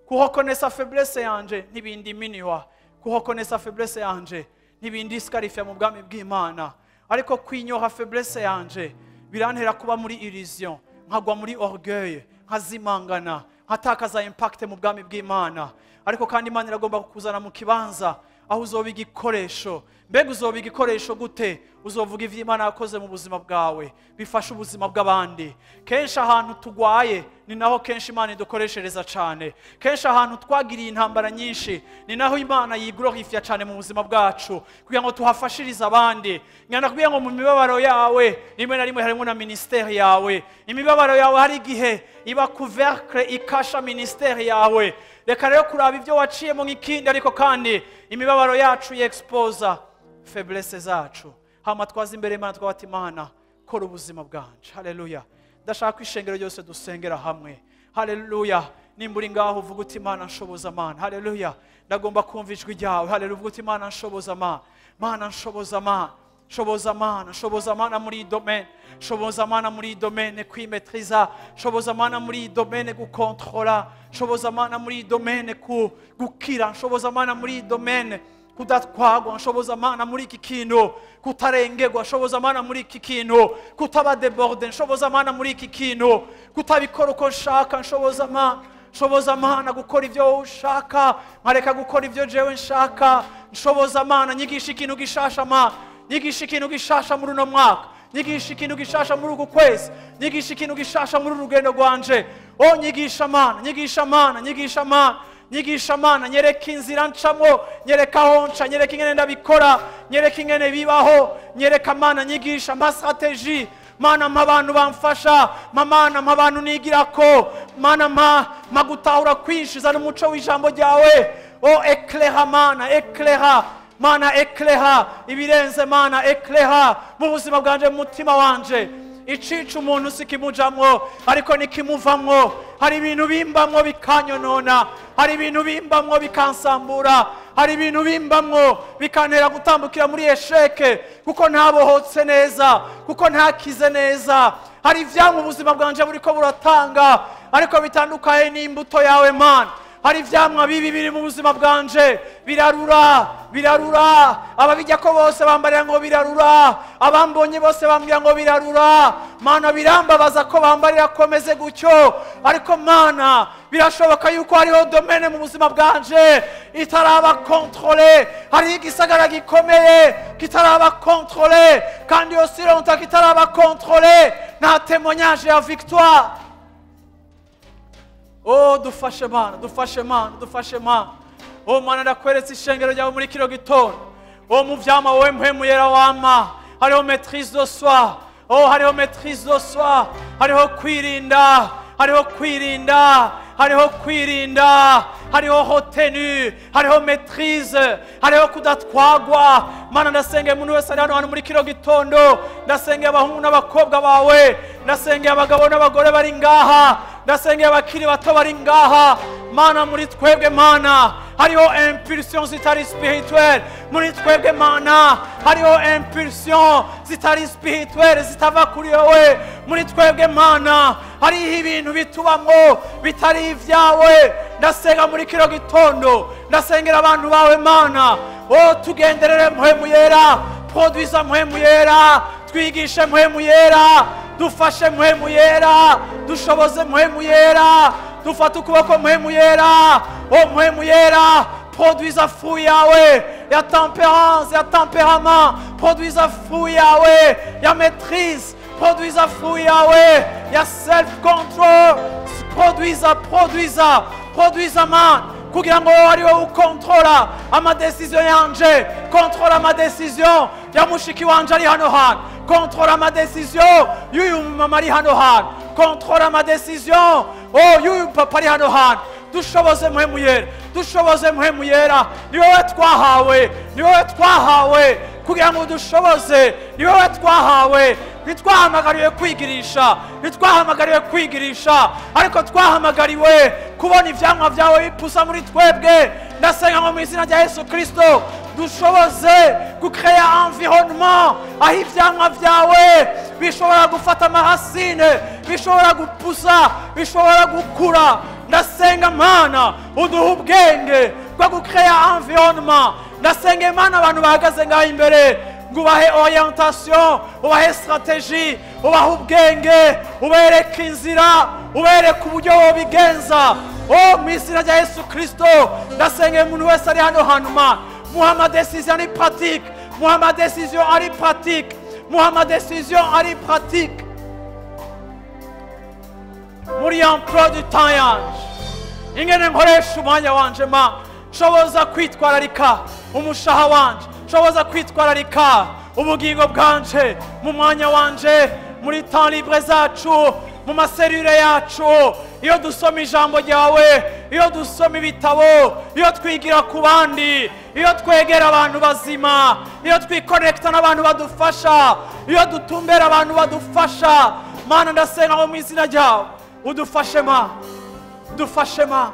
Kureconnaissa faiblesse yanje ntibindiminiwa, kureconnaissa faiblesse yanje ntibindisqualifia mu bwami bw'Imana, ariko kwignora faiblesse yanje birantera kuba muri illusion, nkagwa muri orgueil, nkazimangana, nkatakaza impact mu bwami bw'Imana. Ariko kandi Imana iragomba kukuzana mu kibanza aho uzoba igikoresho. Mbega uzoba igikoresho gute? Uzovuga ivyo Imana yakoze mu buzima bwawe bifasha ubuzima bw'abandi. Kenshi ahantu tugwaye ni naho kenshi Imana idukoreshereza cyane. Kenshi ahantu twagiriye intambara nyinshi ni naho Imana yiglorifia cyane mu buzima bwacu kugira ngo tuhafashirize abandi. Ngana kubwira ngo mu mibabaro yawe rimwe na rimwe harimo na ministère yawe. Imibabaro yawe hari igihe iba couvercle ikasha ministère yawe. Reka rero kuraba ibyo waciyemo nk'ikindi, ariko kandi imibabaro yacu yexposa faiblesse zacu, hama twaza imbere Imana twabati Imana kora ubuzima bwanje. Haleluya. Ndashaka ko ishengero ryose dusengera hamwe. Haleluya. Nimba uri ngaho uvuga uti Imana nshoboza Mana. Haleluya. Ndagomba kumva ijwi ryawe. Haleluya. Uvuga uti Imana nshoboza Mana, Mana nshoboza Mana, shoboza Mana, shoboza Mana muri iyi domaine, shoboza Mana muri iyi domaine kwimaîtrisa, shoboza Mana muri iyi domaine gukontrola, shoboza Mana muri iyi domaine gukira, shoboza Mana muri iyi domaine kudatwagwa, nshoboza Mana muri iki kintu kutarengerwa, nshoboza Mana muri iki kintu kutaba débordé, nshoboza Mana muri iki kintu kutabikora uko nshaka, nshoboza Mana, nshoboza Mana gukora ibyo wowe ushaka, nkareka gukora ibyo jewe nshaka. Nshoboza Mana, nyigisha ikintu gishasha Mana, nyigisha ikintu gishasha muri uno mwaka, nyigisha ikintu gishasha muri uku kwezi, nyigisha ikintu gishasha muri uru rugendo rwanje. O nyigisha Mana, nyigisha Mana, nyigisha Mana, nyigisha Mana, nyereka inzira ncamo, nyereka aho nca, nyereka ingene ndabikora, nyereka ingene bibaho, nyereka Mana, nyigisha mpa stratégie Mana, mpa abantu bamfasha, mpa Mana, mpa abantu nigirako Mana, mpa mpa gutahura kwinshi, zana umuco w'ijambo ryawe. O éclaira Mana, éclaira Mana, éclaira ibirenze Mana, éclaira mu buzima bwanje, mu mutima wanje. Icica umuntu si kimujamwo ariko nikimuvamwo. Hari ibintu bimbamwo bikanyonona, hari ibintu bimbamwo bikansambura, hari ibintu bimbamwo bikantera gutambukira muri échec kuko ntabohotse neza, kuko ntakize neza. Hari ivyamwa ubuzima bwanje buriko buratanga ariko bitandukanye n'imbuto yawe Mana. Hari ivyamwa bibi biri mu buzima bwanje, birarura, birarura. Ababijya ko bose bambarira ngo birarura, abambonye bose bambwira ngo birarura. Mana, birambabaza ko bambarira komeze gutyo, ariko Mana birashoboka yuko hariho domaine mu buzima bwanje itaraba contrôlée, hariho igisagara gikomeye kitaraba contrôlé, kandi aussi longtemps kitaraba contrôlé nta témoignage ya victoire. Oh, dufashe Mana, dufashe Mana, dufashe Mana. Oh Mana, ndakweretse ishengero ryawe muri kino gitondo. Oh, mu vyama wowe Mpwemu Yera wama hariho maîtrise de soi. Oh, hariho maîtrise de soi, hariho kwirinda, hariho kwirinda, hariho kwirinda, hariho retenue, hariho maîtrise, hariho kudatwagwa. Mana, ndasengeye umuntu wese ari hano hantu muri kino gitondo. Ndasengeye abahungu n'abakobwa bawe, ndasengeye abagabo n'abagore bari ngaha, ndasengeye abakiri bato bari ngaha. Mana, muri twebwe Mana hariho impulsion zitari spirituelle. Muri twebwe Mana hariho impulsion zitari spirituelle, zitava kuri wowe. Muri twebwe Mana hariho ibintu bitubamwo bitari ibyawe. Ndasenga muri kino gitondo, ndasengera abantu bawe Mana. O tugenderere Mpwemu Yera, produisa Mpwemu Yera, twigishe Mpwemu Yera, dufashe Mpwemu Yera, dushoboze Mpwemu Yera, dufate ukuboko Mpwemu Yera. O Mpwemu Yera, produisa fruit yawe. Ya temperance, ya temperament, produiza fruit yawe ya maîtrise, produiza fruit yawe ya self control, produiza, produiza, produiza Mana, kugira ngo wowe ari wowe ukontrola amadécisions yanje, kontrola amadécisions ya mushiki wanje ari hano hantu, kontrola amadécisions y'uyu mama ari hano hantu, kontrola amadécisions, oh, y'uyu papa ari hano hantu. Dushoboze Mpwemu Yera, dushoboze Mpwemu Yera. Ni wowe twahawe, ni wowe twahawe kugira ngo dushoboze, ni wowe twahawe. Ntitwahamagariwe kwigirisha, ntitwahamagariwe kwigirisha, ariko twahamagariwe kubona ivyamwa vyawe bipusa muri twebwe. Ndasenga ngo mu izina rya Yesu Kristo dushoboze gucréa environnement aho ivyamwa vyawe bishobora gufata amahasine, bishobora gupusa, bishobora gukura. Ndasenga Mana, uduha ubwenge bwo gucréa environnement. Ndasenga Imana, abantu bahagaze ngaho imbere, ngo ubahe orientation, ubahe stratégie, ubahe ubwenge, ubereke inzira, ubereke uburyo wobigenza. Oh, mu izina rya Yesu Kristo, ndasenga umuntu wese ari hano hantu, Mana, muha amadécisions ari pratique, muha amadécisions ari pratique, muha amadécisions ari pratique muri emploi du temps yanje, ingene nkoresha umwanya wanje. Ma nshoboza kwitwararika umushaha wanje, nshoboza kwitwararika ubugingo bwanje mu mwanya wanje, muri temps libre zacu, mu macellules yacu, iyo dusoma ijambo ryawe, iyo dusoma ibitabo, iyo twigira ku bandi, iyo twegera abantu bazima, iyo twikonekita n'abantu badufasha, iyo dutumbera abantu badufasha. Mana, ndasenga ngo mu izina ryawe udufashe ma, udufashe ma.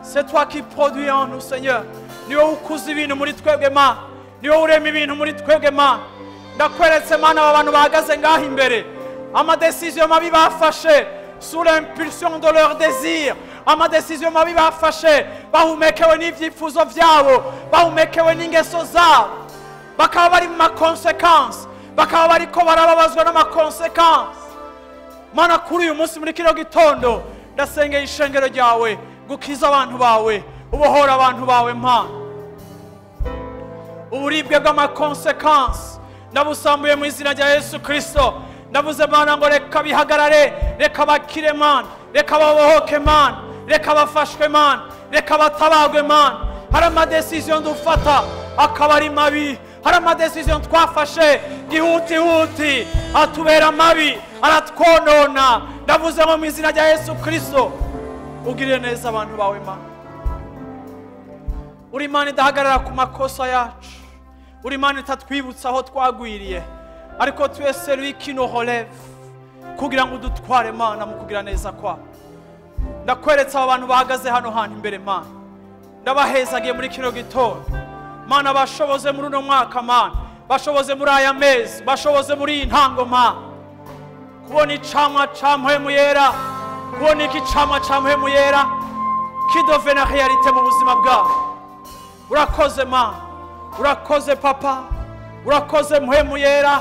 C'est toi qui produis en nous, Seigneur. Ni wowe ukuza ibintu muri twebwe ma, ni wowe urema ibintu muri twebwe ma. Ndakweretse Mana aba bantu bahagaze ngaho imbere, amadécisions mabi bafashe sous l'impulsion de leur désir, amadécisions mabi bafashe bahumekewe n'ibyifuzo byabo, bahumekewe n'ingeso zabo, bakaba bari mu maconséquences, bakaba bariko barababazwa n'amaconséquences. Mana, kuri uyu munsi, muri kino gitondo, ndasengeye ishengero ryawe, gukiza abantu bawe, ubohora abantu bawe. Mana, uburibwe bw'amaconséquences ndabusambuye mu izina rya Yesu Kirisito. Ndavuze Mana ngo reka bihagarare, reka bakire Mana, reka babohoke Mana, reka bafashwe Mana, reka batabagwe Mana. Hari amadécisions dufata akaba ari mabi, hari amadécisions twafashe gihutihuti atubera mabi, aratwonona. Ndavuze ngo mu izina rya Yesu Kirisito ugirire neza abantu bawe. Mana, uri Imana idahagarara ku makosa yacu, uri Imana itatwibutsa aho twagwiriye, ariko tu es celui qui nous relève kugira ngo udutware Mana mu kugira neza kwawe. Ndakweretse aba bantu bahagaze hano hantu imbere Mana, ndabahezagiye muri kino gitondo. Mana, bashoboze muri uno mwaka, Mana, bashoboze muri aya mezi, bashoboze muri iyi ntango Mana, kubona icamwa ca Mpwemu Yera, kubona iki camwa ca Mpwemu Yera kidevena réalité mu buzima bwabo. Urakoze Mana, urakoze Papa, urakoze Mpwemu Yera,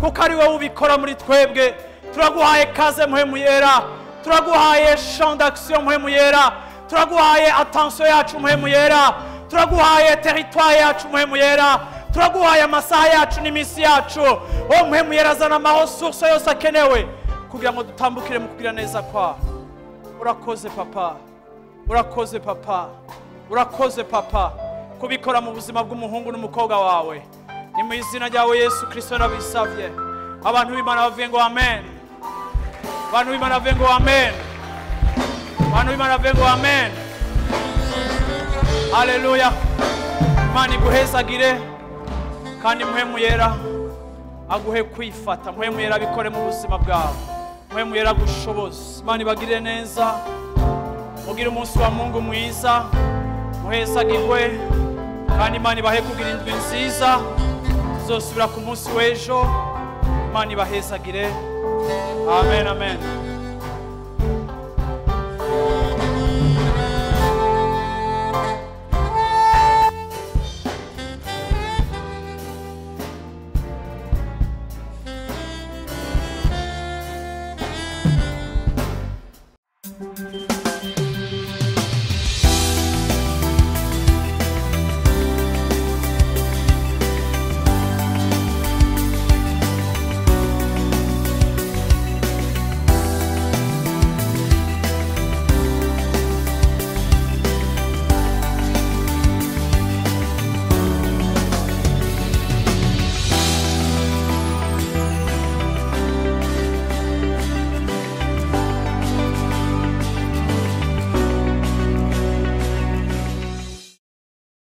kuko ari wowe ubikora muri twebwe. Turaguhaye kaze Mpwemu Yera, turaguhaye champ d'action Mpwemu Yera, turaguhaye attention yacu Mpwemu Yera, turaguhaye territoire yacu Mpwemu Yera, turaguhaye amasaha yacu n'iminsi yacu. Wowe Mpwemu Yera, azana amaressources yose akenewe kugira ngo dutambukire mu kugira neza kwawe. Urakoze Papa, urakoze Papa, urakoze Papa kubikora mu buzima bw'umuhungu n'umukobwa wawe. Ni mu izina ryawe Yesu Kirisito nabisabye. Abantu b'Imana bavuye ngo amen. Abantu b'Imana bavuye ngo amen. Abantu b'Imana bavuye ngo amen. Haleluya! Imana iguhezagire, kandi Mpwemu Yera aguhe kwifata, Mpwemu Yera abikore mu buzima bwawe, Mpwemu Yera agushoboze. Imana ibagirire neza, mugire umunsi wa Mungu mwiza, muhezagirwe, kandi Imana ibahe kugira indwi nziza. Tuzosubira ku munsi w'ejo. Imana ibahezagire. Amen, amen.